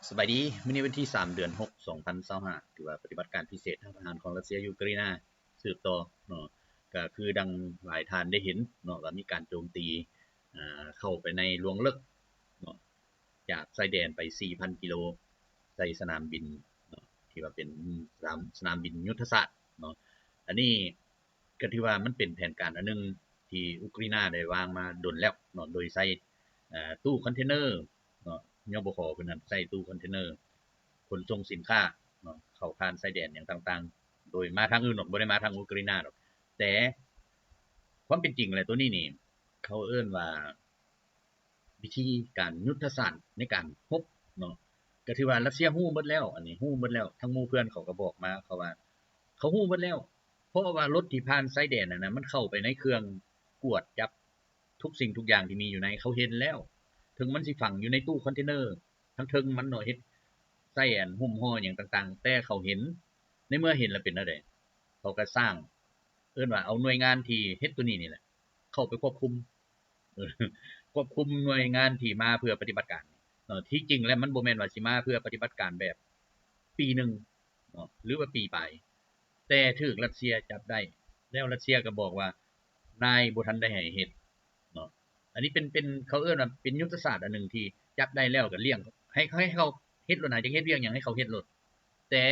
ສະບາຍດີ, ມື້ນີ້ວັນທີສາມ ເດືອນຫົກ ສອງພັນຊາວຫ້າ ຖືວ່າປະຕິບັດການພິເສດທາງທະຫານຂອງຣັດເຊຍຢູເຄຣນນາສືບຕໍ່ເນາະ, ກໍຄືດັ່ງຫຼາຍທ່ານໄດ້ເຫັນເນາະ ວ່າມີການໂຈມຕີ ອາ ເຂົ້າໄປໃນລວງເລິກເນາະ ຈາກຊາຍແດນໄປສີ່ພັນກິໂລ ໃສ່ສະໜາມບິນເນາະ ທີ່ວ່າເປັນສະໜາມ ສະໜາມບິນຍຸດທະສາດເນາະ. ອັນນີ້ ກໍຖືວ່າມັນເປັນແຜນການອັນໜຶ່ງທີ່ອູກຣາຍນາໄດ້ວາງມາດົນແລ້ວເນາະ ໂດຍໃຊ້ ເອີ ຕູ້ຄອນເທນເນີເນາະ ຍບຂ ເພິ່ນນັ້ນໃຊ້ຕູ້ຄອນເທນເນີຂົນສົ່ງສິນຄ້າເນາະ ເຂົ້າຜ່ານຊາຍແດນຫຍັງຕ່າງໆ ໂດຍມາທາງອື່ນເນາະ ບໍ່ໄດ້ມາທາງອູກຣາຍນາດອກ. ແຕ່ຄວາມເປັນຈິງແລ້ວ ໂຕນີ້ນີ້ ເຂົາເອີ້ນວ່າ ວິທີການຍຸດທະສາດໃນການຮົບເນາະ ກໍຖືວ່າຣັດເຊຍຮູ້ໝົດແລ້ວ, ອັນນີ້ຮູ້ໝົດແລ້ວ, ທັງໝູ່ເພື່ອນເຂົາກໍບອກມາ ເຂົາວ່າເຂົາຮູ້ໝົດແລ້ວ ເພາະວ່າລົດທີ່ຜ່ານຊາຍແດນນັ້ນນະ ມັນເຂົ້າໄປໃນເຄື່ອງກວດຈັບທຸກສິ່ງທຸກຢ່າງທີ່ມີຢູ່ໃນ, ເຂົາເຫັນແລ້ວ, ເຖິງມັນຊິຝັງຢູ່ໃນຕູ້ຄອນເທນເນີ ທັງເທິງມັນເນາະ ເຮັດໃສ່ອັນຫຸ້ມຫໍ່ຫຍັງຕ່າງໆ ແຕ່ເຂົາເຫັນ, ໃນເມື່ອເຫັນແລ້ວເປັນແນວໃດ? ເຂົາກໍສ້າງ ເອີ້ນວ່າເອົາໜ່ວຍງານທີ່ເຮັດໂຕນີ້ນີ້ແຫຼະ ເຂົ້າໄປຄວບຄຸມ ຄວບຄຸມໜ່ວຍງານທີ່ມາເພື່ອປະຕິບັດການເນາະ. ທີ່ຈິງແລ້ວມັນບໍ່ແມ່ນວ່າຊິມາເພື່ອປະຕິບັດການແບບປີໜຶ່ງເນາະ ຫຼືວ່າປີປາຍ, ແຕ່ຖືກຣັດເຊຍຈັບໄດ້ ແລ້ວຣັດເຊຍກໍບອກວ່ານາຍບໍ່ທັນໄດ້ໃຫ້ເຮັດເນາະ. ອັນນີ້ເປັນ ເປັນ ເຂົາເອີ້ນວ່າເປັນຍຸດທະສາດອັນໜຶ່ງທີ່ຈັບໄດ້ແລ້ວກໍລ້ຽງ ໃຫ້ ໃຫ້ເຂົາເຮັດໂລດນະ, ຢາກເຮັດວຽກຫຍັງໃຫ້ເຂົາເຮັດໂລດ. ແຕ່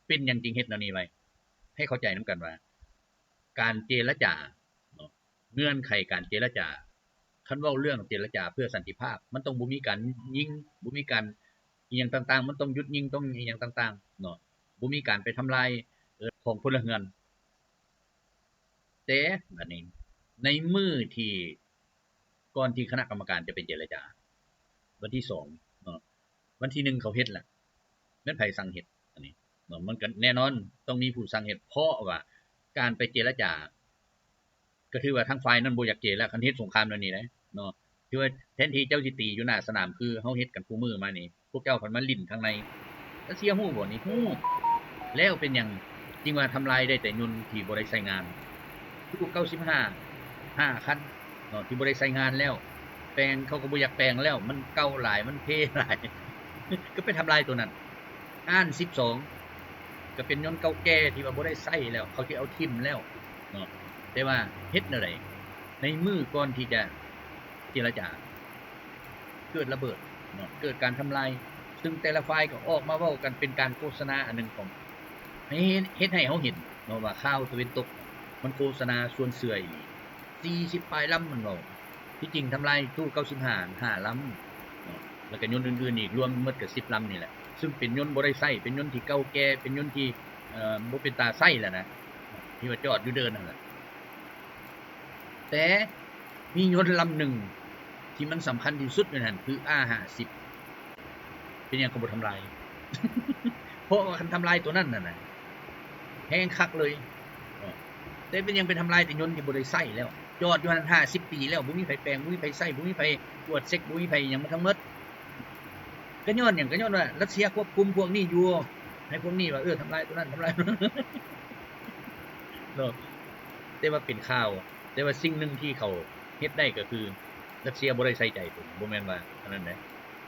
ເປັນຫຍັງຈຶ່ງເຮັດແນວນີ້ໄວ້? ໃຫ້ເຂົ້າໃຈນຳກັນວ່າ ການເຈລະຈາເນາະ ເງື່ອນໄຂການເຈລະຈາ, ຄັນເວົ້າເລື່ອງເຈລະຈາເພື່ອສັນຕິພາບ ມັນຕ້ອງບໍ່ມີການຍິງ, ບໍ່ມີການອີ່ຫຍັງຕ່າງໆ, ມັນຕ້ອງຢຸດຍິງ, ຕ້ອງອີ່ຫຍັງຕ່າງໆເນາະ, ບໍ່ມີການໄປທຳລາຍ ເອີ ຂອງພົນລະເຮືອນ. ແຕ່ບາດນີ້ ໃນມື້ທີ່ ກ່ອນທີ່ຄະນະກຳມະການຈະໄປເຈລະຈາ ວັນທີສອງເນາະ, ວັນທີໜຶ່ງເຂົາເຮັດລະ ແມ່ນໃຜສັ່ງເຮັດ? ອັນນີ້ເນາະ ມັນກໍແນ່ນອນຕ້ອງມີຜູ້ສັ່ງເຮັດ ເພາະວ່າການໄປເຈລະຈາ ກໍຖືວ່າທາງຝ່າຍນັ້ນບໍ່ຢາກເຈລະ ຄັນເຮັດສົງຄາມແນວນີ້ເດ້ເນາະ. ຖືວ່າແທນທີ່ເຈົ້າຊິຕີຢູ່ໜ້າສະໜາມ ຄືເຮົາເຮັດກັນຄູ່ມື້ມານີ້ ພວກເຈົ້າພັດມາຫຼິ້ນທາງໃນ. ຣັດເຊຍຮູ້ບໍ່ນີ້? ຮູ້. ແລ້ວເປັນຫຍັງຈຶ່ງວ່າທຳລາຍໄດ້ແຕ່ຍົນທີ່ບໍ່ໄດ້ໃຊ້ງານ? ຕູ້ເກົ້າສິບຫ້າ ຫ້າຄັນເນາະ ທີ່ບໍ່ໄດ້ໃຊ້ງານແລ້ວ, ແປງເຂົາກໍບໍ່ຢາກແປງແລ້ວ, ມັນເກົ່າຫຼາຍ, ມັນເພຫຼາຍ, ກໍໄປທຳລາຍໂຕນັ້ນ. ອານສິບສອງ ກໍເປັນຍົນເກົ່າແກ່ທີ່ວ່າບໍ່ໄດ້ໃຊ້ແລ້ວ, ເຂົາຊິເອົາຖິ້ມແລ້ວເນາະ. ແຕ່ວ່າເຮັດແນວໃດ? ໃນມື້ກ່ອນທີ່ຈະເຈລະຈາ ເກີດລະເບີດເນາະ ເກີດການທຳລາຍ, ຊຶ່ງແຕ່ລະຝ່າຍກໍອອກມາເວົ້າກັນເປັນການໂຄສະນາອັນໜຶ່ງຂອງ ໃຫ້ເຮັດ ເຮັດໃຫ້ເຮົາເຫັນເນາະວ່າຂ່າວຕາເວັນຕົກມັນໂຄສະນາຊວນເຊື່ອອີ່ຫຼີ. ສີ່ສິບປາຍລຳມັນເວົ້າ, ທີ່ຈິງທຳລາຍຕູ້ເກົ້າສິບຫ້າ ຫ້າລຳເນາະ ແລ້ວກໍຍົນອື່ນໆອີກ ລວມໝົດກໍສິບລຳນີ້ແຫຼະ, ຊຶ່ງເປັນຍົນບໍ່ໄດ້ໃຊ້, ເປັນຍົນທີ່ເກົ່າແກ່, ເປັນຍົນທີ່ ເອີ ບໍ່ເປັນຕາໃຊ້ແລ້ວນະ ທີ່ວ່າຈອດຢູ່ເດີ່ນຫັ້ນແຫຼະ. ແຕ່ມີຍົນລຳໜຶ່ງທີ່ມັນສຳຄັນທີ່ສຸດຢູ່ຫັ້ນ ຄື ອາຫ້າສິບ ເປັນຫຍັງເຂົາບໍ່ທຳລາຍ? ເພາະວ່າຄັນທຳລາຍໂຕນັ້ນນະ ແຮງຄັກເລີຍ. ແຕ່ເປັນຫຍັງໄປທຳລາຍແຕ່ຍົນທີ່ບໍ່ໄດ້ໃຊ້ແລ້ວ, ຈອດຢູ່ຫັ້ນຫ້າສິບປີແລ້ວ, ບໍ່ມີໃຜແປງ, ບໍ່ມີໃຜໃຊ້, ບໍ່ມີໃຜກວດເຊັກ, ບໍ່ມີໃຜຫຍັງມາທັງໝົດ. ກໍຍ້ອນຫຍັງ? ກໍຍ້ອນວ່າຣັດເຊຍຄວບຄຸມພວກນີ້ຢູ່, ໃຫ້ພວກນີ້ວ່າ ເອີ ທຳລາຍໂຕນັ້ນ, ທຳລາຍໂຕນັ້ນເນາະ. ແຕ່ວ່າເປັນຂ່າວ, ແຕ່ວ່າສິ່ງໜຶ່ງທີ່ເຂົາເຮັດໄດ້ກໍຄື ຣັດເຊຍບໍ່ໄດ້ໃສ່ໃຈໂຕນີ້, ບໍ່ແມ່ນວ່າອັນນັ້ນເດ້,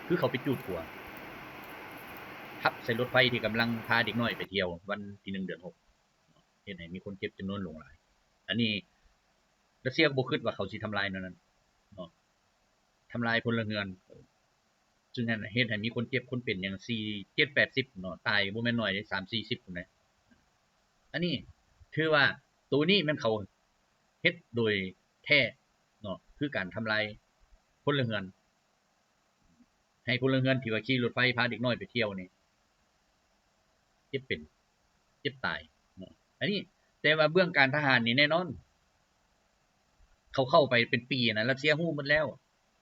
ຄືເຂົາໄປຈູດຂົວ ທັບໃສ່ລົດໄຟທີ່ກຳລັງພາເດັກນ້ອຍໄປທ່ຽວ ວັນທີໜຶ່ງ ເດືອນຫົກ ເນາະ, ເຮັດໃຫ້ມີຄົນເຈັບຈຳນວນຫຼວງຫຼາຍ. ອັນນີ້ຣັດເຊຍກໍບໍ່ຄິດວ່າເຂົາຊິທຳລາຍແນວນັ້ນເນາະ, ທຳລາຍພົນລະເຮືອນ, ເຊິ່ງເຮັດໃຫ້ມີຄົນເຈັບຄົນເປັນຫຍັງ ສີ່ ເຈັດ ແປດສິບເນາະ, ຕາຍບໍ່ແມ່ນໜ້ອຍເດ້ ສາມ ສີ່ສິບພຸ້ນນະ. ອັນນີ້ຖືວ່າໂຕນີ້ແມ່ນເຂົາເຮັດໂດຍແທ້ເນາະ, ຄືການທຳລາຍພົນລະເຮືອນ. ໃຫ້ພົນລະເຮືອນທີ່ວ່າຂີ່ລົດໄຟພາເດັກນ້ອຍໄປທ່ຽວນີ້ ເຈັບເປັນ ເຈັບຕາຍເນາະ. ອັນນີ້ ແຕ່ວ່າເບື້ອງການທະຫານນີ້ແນ່ນອນ ເຂົາເຂົ້າໄປເປັນປີນະ, ຣັດເຊຍຮູ້ໝົດແລ້ວ.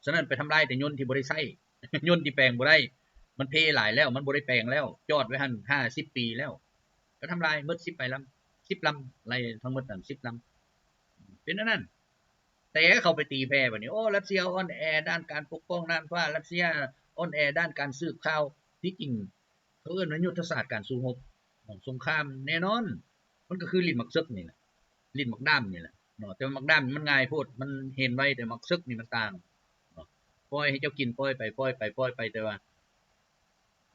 ສະນັ້ນໄປທຳລາຍແຕ່ຍົນທີ່ບໍ່ໄດ້ໃຊ້, ຍົນທີ່ແປງບໍ່ໄດ້, ມັນເພຫຼາຍແລ້ວ, ມັນບໍ່ໄດ້ແປງແລ້ວ, ຈອດໄວ້ຫັ້ນຫ້າສິບປີແລ້ວ, ກໍທຳລາຍໝົດສິບປາຍລຳ, ສິບລຳ, ໄລ່ທັງໝົດນັ້ນສິບລຳ, ເປັນອັນນັ້ນ. ແຕ່ເຂົາໄປຕີແຜ່ບາດນີ້ ໂອ້ ຣັດເຊຍອ່ອນແອດ້ານການປົກປ້ອງນ່ານຟ້າ, ຣັດເຊຍອ່ອນແອດ້ານການສືບຂ່າວ. ທີ່ຈິງເຂົາເອີ້ນວ່າຍຸດທະສາດການສູ້ຮົບ ຂອງສົງຄາມ. ແນ່ນອນ ມັນກໍຄືຫຼິ້ນໝາກເສິກນີ້ແຫຼະ, ຫຼິ້ນໝາກດ້າມນີ້ແຫຼະເນາະ. ແຕ່ວ່າໝາກດ້າມມັນງ່າຍໂພດ, ມັນເຫັນໄວ, ແຕ່ໝາກເສິກນີ້ມັນຕ່າງເນາະ. ປ່ອຍໃຫ້ເຈົ້າກິນ, ປ່ອຍໄປ, ປ່ອຍໄປ, ປ່ອຍໄປ, ແຕ່ວ່າ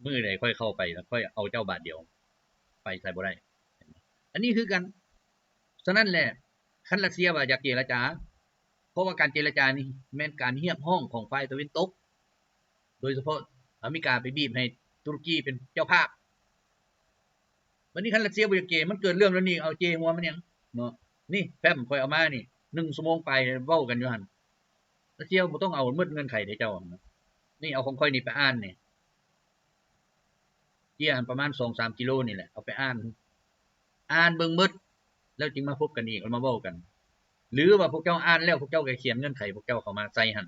ມື້ໃດຂ້ອຍເຂົ້າໄປ ແລ້ວຂ້ອຍເອົາເຈົ້າບາດດຽວ ໄປໃສບໍ່ໄດ້. ອັນນີ້ຄືກັນ. ສະນັ້ນແຫຼະ ຄັນຣັດເຊຍວ່າຢາກເຈລະຈາ ເພາະວ່າການເຈລະຈານີ້ແມ່ນການຮຽກຮ້ອງຂອງຝ່າຍຕາເວັນຕົກ ໂດຍສະເພາະອາເມລິກາໄປບີບໃຫ້ຕຸລະກີເປັນເຈົ້າພາບ. ບັດນີ້ຄັນຣັດເຊຍບໍ່ຢາກເຈ ມັນເກີດເລື່ອງແລ້ວນີ້ ເອົາເຈຫົວມັນຫຍັງເນາະ? ນີ້ແຟ້ມຂ້ອຍເອົາມານີ້ ໜຶ່ງຊົ່ວໂມງປາຍເວົ້າກັນຢູ່ຫັ້ນ. ຣັດເຊຍບໍ່ຕ້ອງເອົາໝົດເງື່ອນໄຂເດ້ເຈົ້າ. ນີ້ເອົາຂອງຂ້ອຍນີ້ໄປອ່ານນີ້ ເຈຫັ້ນປະມານສອງສາມກິໂລນີ້ແຫຼະ ເອົາໄປອ່ານ ອ່ານເບິ່ງໝົດ ແລ້ວຈຶ່ງມາພົບກັນອີກ ແລ້ວມາເວົ້າກັນ. ຫຼືວ່າພວກເຈົ້າອ່ານແລ້ວ ພວກເຈົ້າກໍຂຽນເງື່ອນໄຂພວກເຈົ້າເຂົ້າມາໃສ່ຫັ້ນ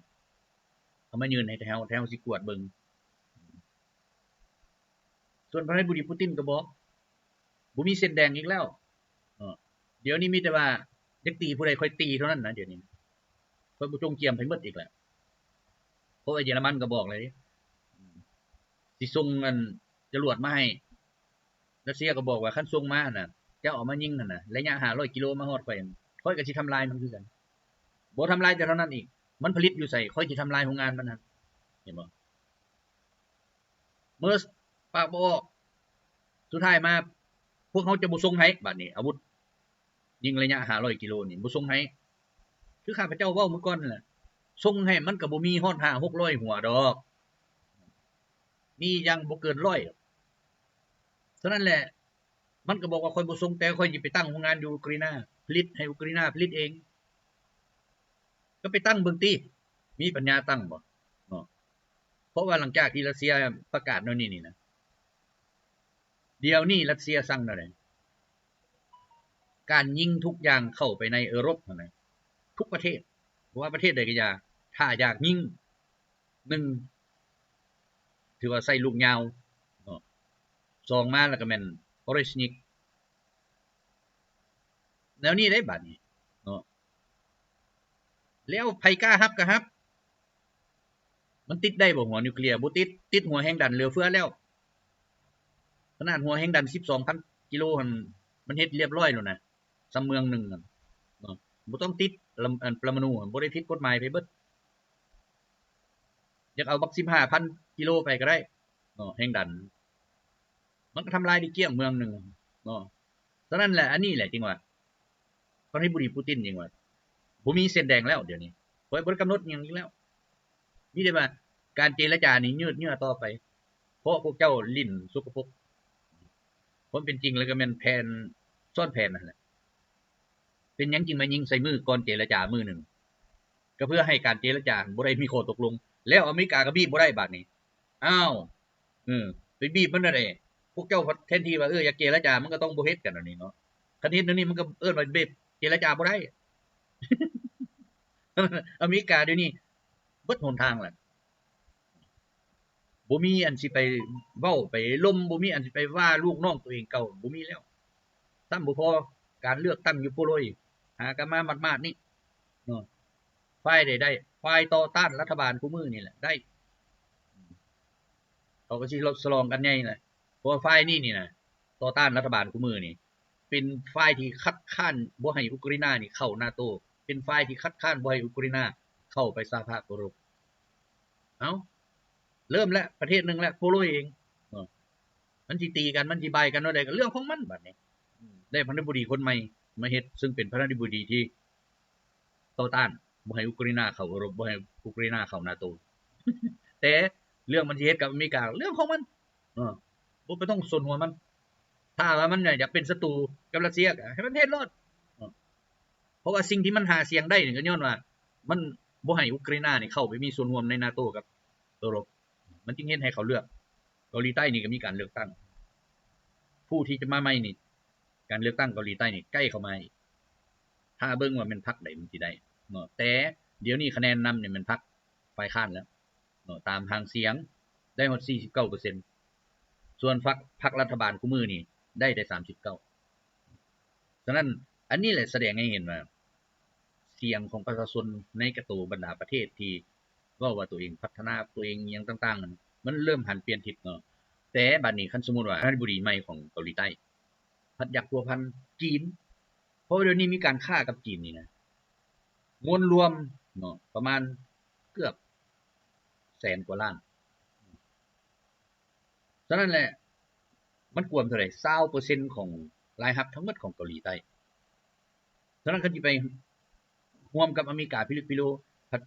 ເອົາມາຍື່ນໃຫ້ແຖວ ແຖວຊິກວດເບິ່ງ. ສ່ວນປະທານາທິບໍດີປູຕິນກໍບອກ ບໍ່ມີເສັ້ນແດງອີກແລ້ວເນາະ. ດຽວນີ້ມີແຕ່ວ່າຢາກຕີຜູ້ໃດຄ່ອຍຕີເທົ່ານັ້ນນະ. ດຽວນີ້ຂ້ອຍບໍ່ຈົ່ງຈຽມໃຜໝົດອີກແລ້ວ ເພາະວ່າເຢຍລະມັນກໍບອກແລ້ວເດ້ ຊິສົ່ງອັນຈະຫຼວດມາໃຫ້. ຣັດເຊຍກໍບອກວ່າ ຄັນສົ່ງມາຫັ້ນນະ ເຈົ້າເອົາມາຍິງຫັ້ນນະ ໄລຍະຫ້າຮ້ອຍກິໂລມາຮອດຂ້ອຍ ຂ້ອຍກໍຊິທຳລາຍມັນຄືກັນ. ບໍ່ທຳລາຍແຕ່ເທົ່ານັ້ນອີກ ມັນຜະລິດຢູ່ໃສ ຂ້ອຍຊິທຳລາຍໂຮງງານມັນຫັ້ນ. ເຫັນບໍ່? ເມີສປາກບໍ່ອອກ ສຸດທ້າຍມາ ພວກເຮົາຈະບໍ່ສົ່ງໃຫ້. ບາດນີ້ອາວຸດຍິງໄລຍະຫ້າຮ້ອຍກິໂລນີ້ບໍ່ສົ່ງໃຫ້ ຄືຂ້າພະເຈົ້າເວົ້າມື້ກ່ອນນັ້ນແຫຼະ ສົ່ງໃຫ້ມັນກໍບໍ່ມີຮອດຫ້າຫົກຮ້ອຍຫົວດອກ ມີຢ່າງບໍ່ເກີນຮ້ອຍ. ສະນັ້ນແຫຼະ ມັນກໍບອກວ່າ ຂ້ອຍບໍ່ສົ່ງ ແຕ່ຂ້ອຍຊິໄປຕັ້ງໂຮງງານຢູ່ອຸກຣາຍນາ ຜະລິດໃຫ້ອຸກຣາຍນາຜະລິດເອງ. ກໍໄປຕັ້ງເບິ່ງຕິ ມີປັນຍາຕັ້ງບໍ່ເນາະ? ເພາະວ່າຫຼັງຈາກທີ່ຣັດເຊຍປະກາດແນວນີ້ນີ້ນະ ດຽວນີ້ຣັດເຊຍສັ່ງແນວໃດ? ການຍິງທຸກຢ່າງເຂົ້າໄປໃນເອີຣົບຫັ້ນນະ ທຸກປະເທດ ບໍ່ວ່າປະເທດໃດກໍຢ່າ ຖ້າຢາກຍິງ ໜຶ່ງ ຖືວ່າໃຊ້ລູກຍາວເນາະ ສອງມາແລ້ວກໍແມ່ນໂອເຣຊນິກ ແນວນີ້ໄດ໋ບາດນີ້ເນາະ. ແລ້ວໃຜກ້າຮັບກໍຮັບ ມັນຕິດໄດ້ບໍ່ຫົວນິວເຄລຍ? ບໍ່ຕິດ ຕິດຫົວແຮງດັນເຫຼືອເຟືອແລ້ວ. ຂະໜາດຫົວແຮງດັນສິບສອງພັນກິໂລຫັ້ນ ມັນເຮັດລຽບຮ້ອຍແລ້ວນະ ສ່ຳເມືອງໜຶ່ງຫັ້ນເນາະ ບໍ່ຕ້ອງຕິດ ລຳ ອັນປະລະມະນູຫັ້ນ ບໍ່ໄດ້ຜິດກົດໝາຍໃຜເບິດ. ຢາກເອົາບັກສິບຫ້າພັນກິໂລໄປກໍໄດ້ເນາະ ແຮງດັນ ມັນກໍທຳລາຍໄດ້ກ້ຽງເມືອງໜຶ່ງເນາະ. ສະນັ້ນແຫຼະ ອັນນີ້ແຫຼະຈຶ່ງວ່າ ປະທານາທິບໍດີປູຕິນຈຶ່ງວ່າ ບໍ່ມີເສັ້ນແດງແລ້ວ ດຽວນີ້ຂ້ອຍບໍ່ໄດ້ກຳນົດຫຍັງອີກແລ້ວ ມີແຕ່ວ່າການເຈລະຈານີ້ຍືດເຍື້ອຕໍ່ໄປ ເພາະພວກເຈົ້າຫຼິ້ນສົກກະປົກ. ຄວາມເປັນຈິງແລ້ວກໍແມ່ນແຜນຊ້ອນແຜນນັ້ນແຫຼະ. ເປັນຫຍັງຈຶ່ງມາຍິງໃສ່ມື້ກ່ອນເຈລະຈາມື້ໜຶ່ງ? ກໍເພື່ອໃຫ້ການເຈລະຈາບໍ່ໄດ້ມີຂໍ້ຕົກລົງ ແລ້ວອາເມລິກາກໍບີບບໍ່ໄດ້ບາດນີ້. ອ້າວ ເອີ ໄປບີບມັນແນວໃດ? ພວກເຈົ້າພັດແທນທີ່ວ່າ ເອີ ຢາກເຈລະຈາ ມັນກໍຕ້ອງບໍ່ເຮັດກັນແນວນີ້ເນາະ. ຄັນເຮັດແນວນີ້ ມັນກໍເອີ້ນວ່າບີບ ເຈລະຈາບໍ່ໄດ້. ອາເມລິກາດຽວນີ້ເບິດຫົນທາງແລ້ວ. ບໍ່ມີອັນຊິໄປເວົ້າໄປລົມ ບໍ່ມີອັນຊິໄປວ່າລູກນ້ອງຕົວເອງເກົ່າ ບໍ່ມີແລ້ວ. ຊ້ຳບໍ່ພໍ ການເລືອກຕັ້ງຢູ່ໂປໂລຍ ຫາກັນມາໝາດໆນີ້ເນາະ ຝ່າຍໃດໄດ້? ຝ່າຍຕໍ່ຕ້ານລັດຖະບານຄູ່ມື້ນີ້ແຫຼະໄດ້. ເຂົາກໍຊິສະຫຼອງກັນໃຫຍ່ແຫຼະ ເພາະວ່າຝ່າຍນີ້ນີ້ນະ ຕໍ່ຕ້ານລັດຖະບານຄູ່ມື້ນີ້ ເປັນຝ່າຍທີ່ຄັດຄ້ານບໍ່ໃຫ້ອຸກຣາຍນານີ້ເຂົ້ານາໂຕ ເປັນຝ່າຍທີ່ຄັດຄ້ານບໍ່ໃຫ້ອຸກຣາຍນາເຂົ້າໄປສະຫະພາບເອີຣົບ. ເອົ້າ ເລີ່ມແລ້ວ ປະເທດໜຶ່ງແລ້ວ ໂປໂລຍເອງເນາະ ມັນຊິຕີກັນ ມັນຊິບາຍກັນແນວໃດກໍເລື່ອງຂອງມັນບາດນີ້. ໄດ້ປະທານາທິບໍດີຄົນໃໝ່ມາເຮັດ ເຊິ່ງເປັນປະທານາທິບໍດີທີ່ຕໍ່ຕ້ານ ບໍ່ໃຫ້ອຸກຣາຍນາເຂົ້າເອີຣົບ ບໍ່ໃຫ້ອຸກຣາຍນາເຂົ້ານາໂຕ ແຕ່ເລື່ອງມັນຊິເຮັດກັບອາເມລິກາ ເລື່ອງຂອງມັນເນາະ ບໍ່ໄປຕ້ອງສົນຫົວມັນ. ຖ້າວ່າມັນຢາກເປັນສັດຕູກັບຣັດເຊຍ ກໍໃຫ້ມັນເຮັດໂລດເນາະ. ເພາະວ່າສິ່ງທີ່ມັນຫາສຽງໄດ້ນີ້ ກໍຍ້ອນວ່າມັນບໍ່ໃຫ້ອຸກຣາຍນານີ້ເຂົ້າໄປມີສ່ວນຮ່ວມໃນນາໂຕກັບເອີຣົບ ມັນຈຶ່ງເຮັດໃຫ້ເຂົາເລືອກ. ເກົາຫຼີໃຕ້ນີ້ກໍມີການເລືອກຕັ້ງ ຜູ້ທີ່ຈະມາໃໝ່ນີ້ ການເລືອກຕັ້ງເກົາຫຼີໃຕ້ນີ້ໃກ້ເຂົ້າມາອີກ ຖ້າເບິ່ງວ່າແມ່ນພັກໃດມັນຊິໄດ້ເນາະ. ແຕ່ດຽວນີ້ຄະແນນນຳນີ້ແມ່ນພັກຝ່າຍຄ້ານແລ້ວເນາະ ຕາມຫາງສຽງໄດ້ຮອດສີ່ສິບເກົ້າເປີເຊັນ ສ່ວນພັກ ພັກລັດຖະບານຄູ່ມື້ນີ້ໄດ້ແຕ່ສາມສິບເກົ້າ. ສະນັ້ນ ອັນນີ້ແຫຼະສະແດງໃຫ້ເຫັນວ່າ ສຽງຂອງປະຊາຊົນໃນກະໂຕບັນດາປະເທດທີ່ເວົ້າວ່າຕົວເອງພັດທະນາ ຕົວເອງອີ່ຫຍັງຕ່າງໆນັ້ນ ມັນເລີ່ມຫັນປ່ຽນທິດເນາະ. ແຕ່ບາດນີ້ຄັນສົມມຸດວ່າປະທານາທິບໍດີໃໝ່ຂອງເກົາຫຼີໃຕ້ ພັດຢາກພົວພັນຈີນ ເພາະວ່າດຽວນີ້ມີການຄ້າກັບຈີນນີ້ນະ ມວນລວມເນາະ ປະມານເກືອບແສນກວ່າລ້ານ. ສະນັ້ນແຫຼະ ມັນກວມເທົ່າໃດ? ຊາວເປີເຊັນຂອງລາຍຮັບທັງໝົດຂອງເກົາຫຼີໃຕ້. ສະນັ້ນຄັນຊິໄປຮ່ວມກັບອາເມລິກາພິລຶກພິໂລ ພັດ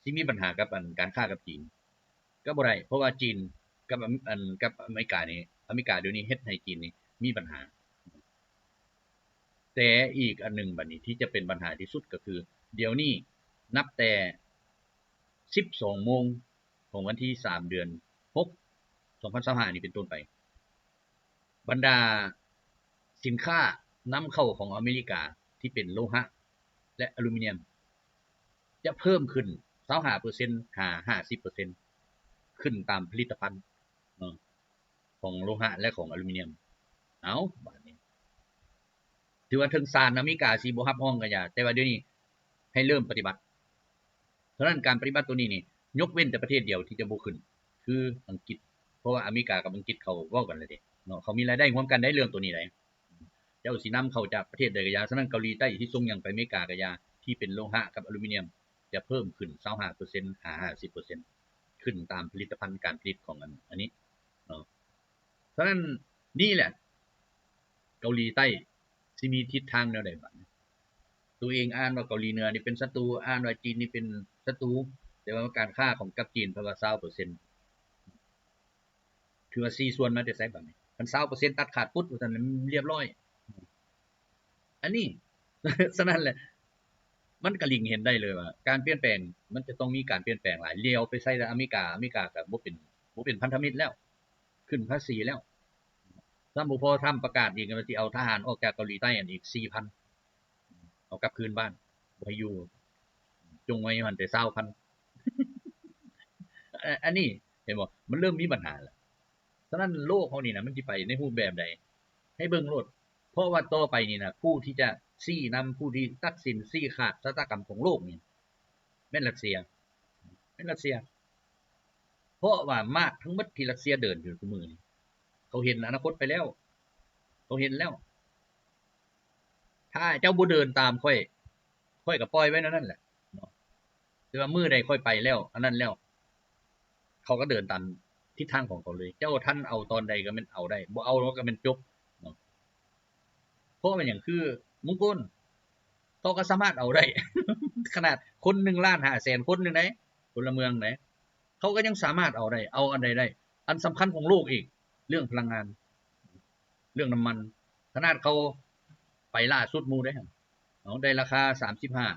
ຊິມີບັນຫາກັບອັນການຄ້າກັບຈີນ ກໍບໍ່ໄດ້ ເພາະວ່າຈີນກັບ ອັນ ກັບອາເມລິການີ້ ອາເມລິກາດຽວນີ້ເຮັດໃຫ້ຈີນນີ້ມີບັນຫາ. ແຕ່ອີກອັນໜຶ່ງບັດນີ້ທີ່ຈະເປັນບັນຫາທີ່ສຸດກໍຄື ດຽວນີ້ນັບແຕ່ສິບສອງໂມງຂອງວັນທີສາມ ເດືອນຫົກ ສອງພັນຊາວຫ້ານີ້ເປັນຕົ້ນໄປ ບັນດາສິນຄ້ານຳເຂົ້າຂອງອາເມລິກາທີ່ເປັນໂລຫະ ແລະ ອາລູມີນຽມ ຈະເພີ່ມຂຶ້ນຊາວຫ້າເປີເຊັນຫາຫ້າສິບເປີເຊັນ ຂຶ້ນຕາມຜະລິດຕະພັນເນາະ ຂອງໂລຫະ ແລະ ຂອງອາລູມີນຽມ. ເອົ້າ ບາດນີ້ ຖືວ່າເຖິງສານອາເມລິກາຊິບໍ່ຮັບຮອງກໍຢ່າ ແຕ່ວ່າດຽວນີ້ໃຫ້ເລີ່ມປະຕິບັດ. ສະນັ້ນການປະຕິບັດໂຕນີ້ນີ້ ຍົກເວັ້ນແຕ່ປະເທດດຽວທີ່ຈະບໍ່ຂຶ້ນ ຄືອັງກິດ ເພາະວ່າອາເມລິກາກັບອັງກິດເຂົາເວົ້າກັນແລ້ວເດ້ເນາະ ເຂົາມີລາຍໄດ້ຮ່ວມກັນໃດເລື່ອງໂຕນີ້ໃດ ເຈົ້າຊິນຳເຂົ້າຈາກປະເທດໃດກໍຢ່າ. ສະນັ້ນເກົາຫຼີໃຕ້ຊິສົ່ງຫຍັງໄປອາເມລິກາກໍຢ່າ ທີ່ເປັນໂລຫະກັບອາລູມີນຽມ ຈະເພີ່ມຂຶ້ນຊາວຫ້າເປີເຊັນຫາຫ້າສິບເປີເຊັນ ຂຶ້ນຕາມຜະລິດຕະພັນການຜະລິດຂອງອັນ ອັນນີ້ເນາະ. ສະນັ້ນນີ້ແຫຼະ ເກົາຫຼີໃຕ້ຊິມີທິດທາງແນວໃດບາດນີ້. ຕົວເອງອ່ານວ່າເກົາຫຼີເໜືອນີ້ເປັນສັດຕູ ອ່ານວ່າຈີນນີ້ເປັນສັດຕູ ແຕ່ວ່າການຄ້າຂອງກັບຈີນເພິ່ນວ່າຊາວເປີເຊັນ ຖືວ່າສີ່ສ່ວນມາແຕ່ໃສບາດນີ້? ຄັນຊາວເປີເຊັນຕັດຂາດປຸດວ່າຊັ້ນລຽບຮ້ອຍ. ອັນນີ້ ສະນັ້ນແຫຼະ ມັນກະເລັງເຫັນໄດ້ເລີຍວ່າການປ່ຽນແປງມັນຈະຕ້ອງມີການປ່ຽນແປງຫຼາຍ. ຫຼຽວໄປໃສ່ແຕ່ອາເມລິກາ ອາເມລິກາກໍບໍ່ເປັນ ບໍ່ເປັນພັນທະມິດແລ້ວ ຂຶ້ນພາສີແລ້ວ. ຊ້ຳບໍ່ພໍ ທຣຳປະກາດອີກວ່າຊິເອົາທະຫານອອກຈາກເກົາຫຼີໃຕ້ຫັ້ນອີກສີ່ພັນ ເອົາກັບຄືນບ້ານ ບໍ່ໃຫ້ຢູ່ ຈົ່ງໄວ້ຢູ່ຫັ້ນແຕ່ຊາວພັນ. ອ- ອັນນີ້ເຫັນບໍ່? ມັນເລີ່ມມີບັນຫາແລ້ວ. ສະນັ້ນໂລກເຮົານີ້ນະ ມັນຊິໄປໃນຮູບແບບໃດ ໃຫ້ເບິ່ງໂລດ. ເພາະວ່າຕໍ່ໄປນີ້ນະ ຜູ້ທີ່ຈະຊີ້ນຳ ຜູ້ທີ່ຕັດສິນຊີ້ຂາດຊະຕາກຳຂອງໂລກນີ້ ແມ່ນລັດເຊຍ ແມ່ນລັດເຊຍ. ເພາະວ່າມາກທັງໝົດທີ່ລັດເຊຍເດີນຢູ່ທຸກມື້ນີ້ ເຂົາເຫັນອະນາຄົດໄປແລ້ວ ເຂົາເຫັນແລ້ວ. ຖ້າເຈົ້າບໍ່ເດີນຕາມຂ້ອຍ ຂ້ອຍກໍປ່ອຍໄວ້ແນວນັ້ນແຫຼະເນາະ. ແຕ່ວ່າມື້ໃດຂ້ອຍໄປແລ້ວ ອັນນັ້ນແລ້ວ ເຂົາກໍເດີນຕາມທິດທາງຂອງເຂົາເລີຍ. ເຈົ້າທັນເອົາຕອນໃດກໍແມ່ນເອົາໄດ້ ບໍ່ເອົາກໍແມ່ນຈົບເນາະ. ເພາະວ່າຫຍັງ? ຄືມົງກົນ ເຂົາກໍສາມາດເອົາໄດ້ ຂະໜາດຄົນໜຶ່ງລ້ານຫ້າແສນຄົນໜຶ່ງໃດ ພົນລະເມືອງໃດ ເຂົາກໍຍັງສາມາດເອົາໄດ້ ເອົາອັນໃດໄດ້. ອັນສຳຄັນຂອງໂລກອີກ ເລື່ອງພະລັງງານ ເລື່ອງນ້ຳມັນ ຂະໜາດເຂົາໄປລ່າສຸດໝູ່ເດ້ ເອົາໄດ້ລາຄາສາມສິບຫ້າ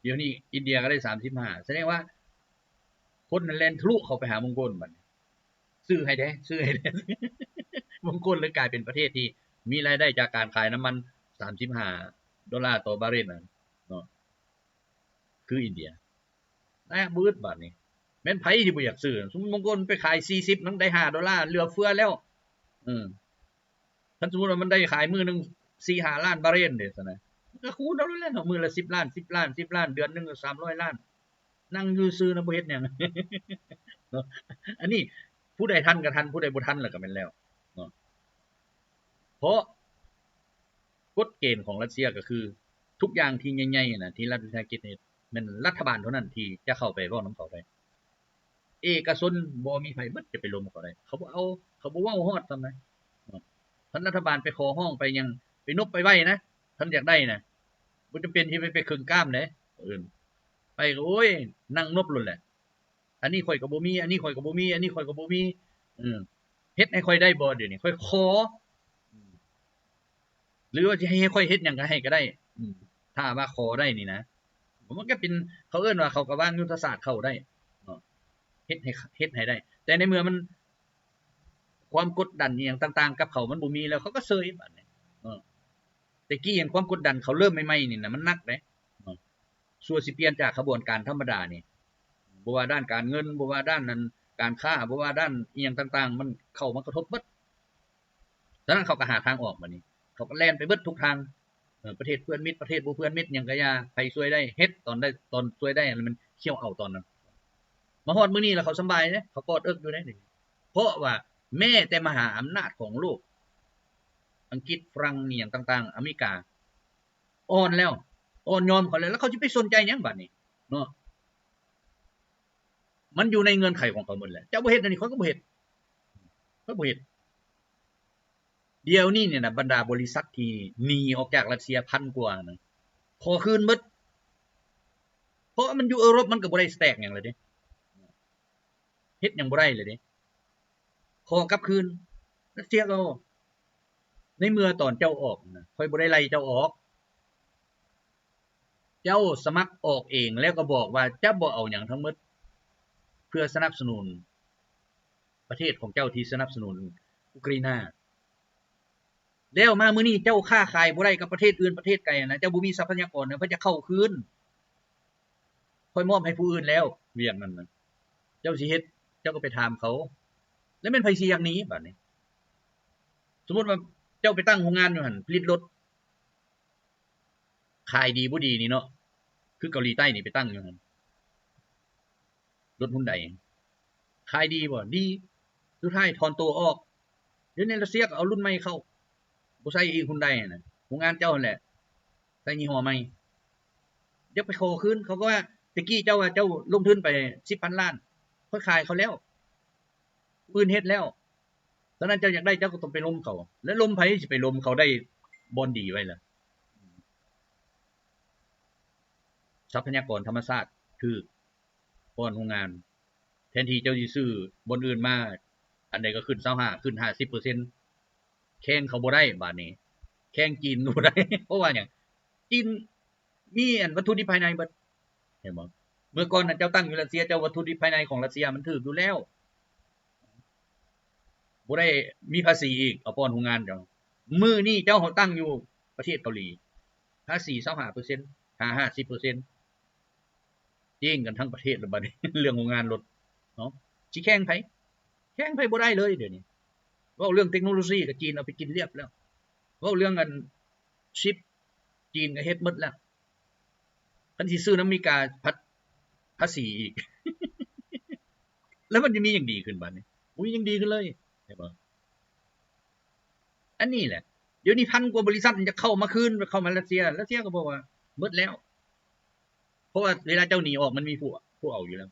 ດຽວນີ້ອິນເດຍກໍໄດ້ສາມສິບຫ້າ ສະແດງວ່າຄົນນັ້ນແລ່ນທະລຸເຂົ້າໄປຫາມົງກົນ ບັດນີ້ຊື້ໃຫ້ແດ່ ຊື້ໃຫ້ແດ່. ມົງກົນເລີຍກາຍເປັນປະເທດທີ່ມີລາຍໄດ້ຈາກການຂາຍນ້ຳມັນສາມສິບຫ້າໂດລາຕໍ່ບາເຣນນັ້ນເນາະ ຄືອິນເດຍ. ແຕກບຶດບາດນີ້ ແມ່ນໃຜທີ່ບໍ່ຢາກຊື້? ສົມມຸດມົງກົນໄປຂາຍສີ່ສິບ ມັນໄດ້ຫ້າໂດລາ ເຫຼືອເຟືອແລ້ວ. ເອີ ຄັນສົມມຸດວ່າມັນໄດ້ຂາຍມື້ໜຶ່ງສີ່ຫ້າລ້ານບາເຣນເດ້ຊັ້ນນະ ມັນກໍຄູນເອົາແລ້ວເນາະ ມື້ລະສິບລ້ານ ສິບລ້ານ ສິບລ້ານ ເດືອນໜຶ່ງກໍສາມຮ້ອຍລ້ານ ນັ່ງຢູ່ຊື່ນະ ບໍ່ເຮັດຫຍັງເນາະ. ອັນນີ້ຜູ້ໃດທັນກໍທັນ ຜູ້ໃດບໍ່ທັນລະກໍແມ່ນແລ້ວເນາະ. ເພາະ ກົດເກນຂອງລັດເຊຍກໍຄື ທຸກຢ່າງທີ່ໃຫຍ່ໆນະ ທີ່ລັດວິສາຫະກິດເຮັດ ແມ່ນລັດຖະບານເທົ່ານັ້ນທີ່ຈະເຂົ້າໄປເວົ້ານຳເຂົາໄດ້. ເອກະຊົນບໍ່ມີໃຜເບິດຈະໄປລົມເຂົາໄດ້ ເຂົາບໍ່ເອົາ ເຂົາບໍ່ເວົ້າຮອດຊ້ຳນະ. ຄັນລັດຖະບານໄປຂໍຮ້ອງໄປຫຍັງ ໄປນົບໄປໄຫວ້ນະ ຄັນຢາກໄດ້ນະ ບໍ່ຈຳເປັນທີ່ໄປ ໄປເຄິ່ງກ້າມເດ້ ເອີ້ນໄປກໍ ໂອ້ຍ ນັ່ງນົບໂລດແຫຼະ. ອັນນີ້ຂ້ອຍກໍບໍ່ມີ ອັນນີ້ຂ້ອຍກໍບໍ່ມີ ອັນນີ້ຂ້ອຍກໍບໍ່ມີ ເອີ ເຮັດໃຫ້ຂ້ອຍໄດ້ບໍ່ ດຽວນີ້ຂ້ອຍຂໍ ຫຼືວ່າຊິໃຫ້ຂ້ອຍເຮັດຫຍັງກໍໃຫ້ກໍໄດ້ ອືມ ຖ້າວ່າຂໍໄດ້ນີ້ນະ ມັນກໍເປັນ ເຂົາເອີ້ນວ່າ ເຂົາກໍວາງຍຸດທະສາດເຂົາໄດ້ເນາະ ເຮັດໃຫ້ ເຮັດໃຫ້ໄດ້. ແຕ່ໃນເມື່ອມັນ ຄວາມກົດດັນອີ່ຫຍັງຕ່າງໆກັບເຂົາມັນບໍ່ມີແລ້ວ ເຂົາກໍເຊີຍບາດນີ້ເນາະ. ແຕ່ກີ້ຫັ້ນຄວາມກົດດັນເຂົາເລີ່ມໃໝ່ໆນີ້ນະ ມັນໜັກເດ້ເນາະ. ຊົ່ວຊິປ່ຽນຈາກຂະບວນການທຳມະດານີ້ ບໍ່ວ່າດ້ານການເງິນ ບໍ່ວ່າດ້ານນັ້ນ ການຄ້າ ບໍ່ວ່າດ້ານອີ່ຫຍັງຕ່າງໆ ມັນເຂົ້າມາກະທົບເບິດ. ສະນັ້ນເຂົາກໍຫາທາງອອກບາດນີ້ ເຂົາກໍແລ່ນໄປເບິດທຸກທາງ ເອີ ປະເທດເພື່ອນມິດ ປະເທດບໍ່ເພື່ອນມິດຫຍັງກໍຢ່າ ໃຜຊ່ວຍໄດ້ເຮັດ ຕອນໃດ ຕອນຊ່ວຍໄດ້ຫັ້ນແມ່ນຂ້ຽວເອົາຕອນນັ້ນ. ມາຮອດມື້ນີ້ລະເຂົາສຳບາຍເດ້ ເຂົາກອດເອິກຢູ່ເດ້ ເພາະວ່າແມ້ແຕ່ມະຫາອຳນາດຂອງໂລກ ອັງກິດ ຝຣັ່ງ ອີ່ຫຍັງຕ່າງໆ ອາເມລິກາ ອ່ອນແລ້ວ ອ່ອນຍອມເຂົາແລ້ວ ແລ້ວເຂົາຊິໄປສົນໃຈຫຍັງບາດນີ້ເນາະ. ມັນຢູ່ໃນເງື່ອນໄຂຂອງເຂົາໝົດແຫຼະ ເຈົ້າບໍ່ເຮັດອັນນີ້ ຂ້ອຍກໍບໍ່ເຮັດ. ຂ້ອຍບໍ່ເຮັດ. ດຽວນີ້ນີ້ນະ ບັນດາບໍລິສັດທີ່ໜີອອກຈາກຣັດເຊຍພັນກວ່ານະ ຂໍຄືນໝົດ. ເພາະມັນຢູ່ເອີຣົບ ມັນກໍບໍ່ໄດ້ສະແຕັກຫຍັງແລ້ວເດ້ ເຮັດຫຍັງບໍ່ໄດ້ແລ້ວເດ້ ຂໍກັບຄືນ. ຣັດເຊຍກໍ ໃນເມື່ອຕອນເຈົ້າອອກນະ ຂ້ອຍບໍ່ໄດ້ໄລ່ເຈົ້າອອກ. ເຈົ້າສະໝັກອອກເອງ ແລ້ວກໍບອກວ່າຈະບໍ່ເອົາຫຍັງທັງໝົດ ເພື່ອສະໜັບສະໜູນປະເທດຂອງເຈົ້າທີ່ສະໜັບສະໜູນອຸກຣາຍນາ. ແລ້ວມາມື້ນີ້ເຈົ້າຄ້າຂາຍບໍ່ໄດ້ກັບປະເທດອື່ນ ປະເທດໄກນະ ເຈົ້າບໍ່ມີຊັບພະຍາກອນນະ ເພິ່ນຈະເຂົ້າຄືນ ຂ້ອຍມອບໃຫ້ຜູ້ອື່ນແລ້ວ ວຽກນັ້ນນະ ເຈົ້າຊິເຮັດ ເຈົ້າກໍໄປຖາມເຂົາ. ແລ້ວແມ່ນໃຜຊິຢາກໜີບາດນີ້? ສົມມຸດວ່າເຈົ້າໄປຕັ້ງໂຮງງານຢູ່ຫັ້ນ ຜະລິດລົດ ຂາຍດີບໍ່ດີນີ້ເນາະ ຄືເກົາຫຼີໃຕ້ນີ້ໄປຕັ້ງຢູ່ຫັ້ນ ລົດຮຸນໄດ ຂາຍດີບໍ່? ດີ. ສຸດທ້າຍຖອນໂຕອອກ. ດຽວນີ້ຣັດເຊຍກໍເອົາລຸ້ນໃໝ່ເຂົ້າ ບໍ່ໃຊ້ອີກຮຸນໄດນະ ໂຮງງານເຈົ້າຫັ້ນແຫຼະ ໃຊ້ຍີ່ຫໍ້ໃໝ່. ຢາກໄປຂໍຄືນ ເຂົາກໍວ່າ ແຕ່ກີ້ເຈົ້າວ່າເຈົ້າລົງທຶນໄປສິບພັນລ້ານ ຂ້ອຍຂາຍເຂົາແລ້ວ ຜູ້ອື່ນເຮັດແລ້ວ. ສະນັ້ນເຈົ້າຢາກໄດ້ ເຈົ້າກໍຕ້ອງໄປລົມເຂົາ ແລະ ລົມໃຜຊິໄປລົມເຂົາໄດ້ບ່ອນດີໄວ້ລະ? ຊັບພະຍາກອນທຳມະຊາດຖືກ ປ້ອນໂຮງງານ ແທນທີ່ເຈົ້າຊິຊື້ບ່ອນອື່ນມາ ອັນໃດກໍຂຶ້ນຊາວຫ້າ ຂຶ້ນຫ້າສິບເປີເຊັນ ແຂ່ງເຂົາບໍ່ໄດ້ບາດນີ້ ແຂ່ງຈີນບໍ່ໄດ້. ເພາະວ່າຫຍັງ? ຈີນ ມີອັນວັດຖຸດິບພາຍໃນເບິດ ເຫັນບໍ່? ເມື່ອກ່ອນນັ້ນເຈົ້າຕັ້ງຢູ່ຣັດເຊຍ ເຈົ້າວັດຖຸດິບພາຍໃນຂອງຣັດເຊຍມັນຖືກຢູ່ແລ້ວ ບໍ່ໄດ້ມີພາສີອີກ ເອົາປ້ອນໂຮງງານເຈົ້າ. ມື້ນີ້ເຈົ້າເອົາຕັ້ງຢູ່ປະເທດເກົາຫຼີ ພາສີຊາວຫ້າເປີເຊັນ ຫາຫ້າສິບເປີເຊັນ ເຈັງກັນທັງປະເທດລະບາດນີ້ ເລື່ອງໂຮງງານລົດເນາະ ຊິແຂ່ງໃຜ? ແຂ່ງໃຜບໍ່ໄດ້ເລີຍດຽວນີ້. ເວົ້າເລື່ອງເຕັກໂນໂລຊີກໍຈີນເອົາໄປກິນລຽບແລ້ວ ເວົ້າເລື່ອງອັນຊິບ ຈີນກໍເຮັດໝົດແລ້ວ. ຄັນຊິຊື້ນຳອາເມລິກາ ພັດພາສີອີກ ແລ້ວມັນຈະມີຫຍັງດີຂຶ້ນບາດນີ້? ບໍ່ມີຫຍັງດີຂຶ້ນເລີຍ ເຫັນບໍ່? ອັນນີ້ແຫຼະ ດຽວນີ້ພັນກວ່າບໍລິສັດຈະເຂົ້າມາຄືນ ເຂົ້າມາຣັດເຊຍ ຣັດເຊຍກໍບອກວ່າໝົດແລ້ວ ເພາະວ່າເວລາເຈົ້າໜີອອກ ມັນມີຜູ້ ຜູ້ເອົາຢູ່ແລ້ວ.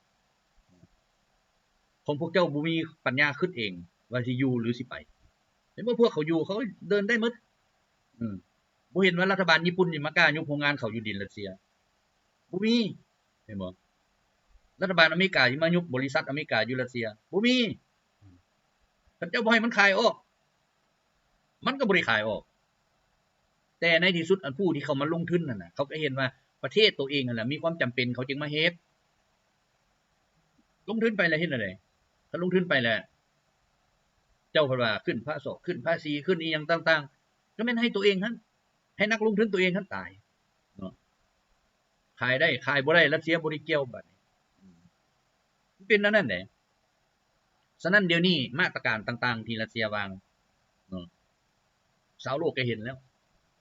ຂອງພວກເຈົ້າບໍ່ມີປັນຍາຄິດເອງວ່າຊິຢູ່ ຫຼື ຊິໄປ. ໃນເມື່ອພວກເຂົາຢູ່ ເຂົາເດີນໄດ້ໝົດ. ອືມ ບໍ່ເຫັນວ່າລັດຖະບານຍີ່ປຸ່ນນີ້ມາກ້າຍຸບໂຮງງານເຂົາຢູ່ດິນຣັດເຊຍ? ບໍ່ມີ ເຫັນບໍ່? ລັດຖະບານອາເມລິກາຊິມາຍຸບບໍລິສັດອາເມລິກາຢູ່ຣັດເຊຍ? ບໍ່ມີ. ຄັນເຈົ້າບໍ່ໃຫ້ມັນຂາຍອອກ ມັນກໍບໍ່ໄດ້ຂາຍອອກ. ແຕ່ໃນທີ່ສຸດ ອັນຜູ້ທີ່ເຂົ້າມາລົງທຶນຫັ້ນນະ ເຂົາກໍເຫັນວ່າປະເທດໂຕເອງຫັ້ນລະມີຄວາມຈຳເປັນ ເຂົາຈຶ່ງມາເຮັດ. ລົງທຶນໄປແລ້ວເຮັດແນວໃດ? ຄັນລົງທຶນໄປແລ້ວ ເຈົ້າພັດວ່າຂຶ້ນພາສອກ ຂຶ້ນພາສີ ຂຶ້ນອີ່ຫຍັງຕ່າງໆ ກໍແມ່ນໃຫ້ໂຕເອງຫັ້ນ ໃຫ້ນັກລົງທຶນໂຕເອງຫັ້ນຕາຍເນາະ. ຂາຍໄດ້ຂາຍບໍ່ໄດ້ ຣັດເຊຍບໍ່ໄດ້ກ່ຽວບາດນີ້. ອືມ ມັນເປັນແນວນັ້ນເດ້. ສະນັ້ນດຽວນີ້ມາດຕະການຕ່າງໆທີ່ຣັດເຊຍວາງເນາະ ຊາວໂລກກໍເຫັນແລ້ວ.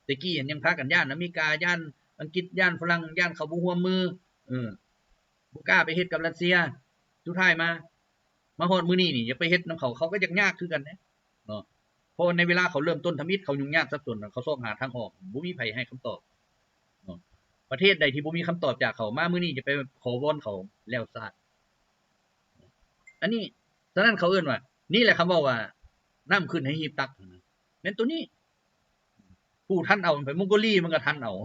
ແຕ່ກີ້ຍັງພາກັນຢ້ານອາເມລິກາ ຢ້ານອັງກິດ ຢ້ານຝຣັ່ງ ຢ້ານເຂົາບໍ່ຮ່ວມມື ເອີ ບໍ່ກ້າໄປເຮັດກັບຣັດເຊຍ. ສຸດທ້າຍມາ ມາຮອດມື້ນີ້ນີ້ ຢາກໄປເຮັດນຳເຂົາ ເຂົາກໍຢາກຍາກຄືກັນເດ້ເນາະ. ເພາະໃນເວລາເຂົາເລີ່ມຕົ້ນທຳອິດ ເຂົາຫຍຸ້ງຍາກສັບສົນ ເຂົາຊອກຫາທາງອອກ ບໍ່ມີໃຜໃຫ້ຄຳຕອບເນາະ. ປະເທດໃດທີ່ບໍ່ມີຄຳຕອບຈາກເຂົາ ມາມື້ນີ້ຈະໄປຂໍວອນເຂົາແລ້ວຊາດ. ອັນນີ້ ສະນັ້ນເຂົາເອີ້ນວ່າ ນີ້ແຫຼະຄຳເວົ້າວ່າ ນ້ຳຂຶ້ນໃຫ້ຮີບຕັກ ແມ່ນໂຕນີ້. ຜູ້ທັນເອົາໄປ ມົງໂກລີມັນກໍທັນເອົາ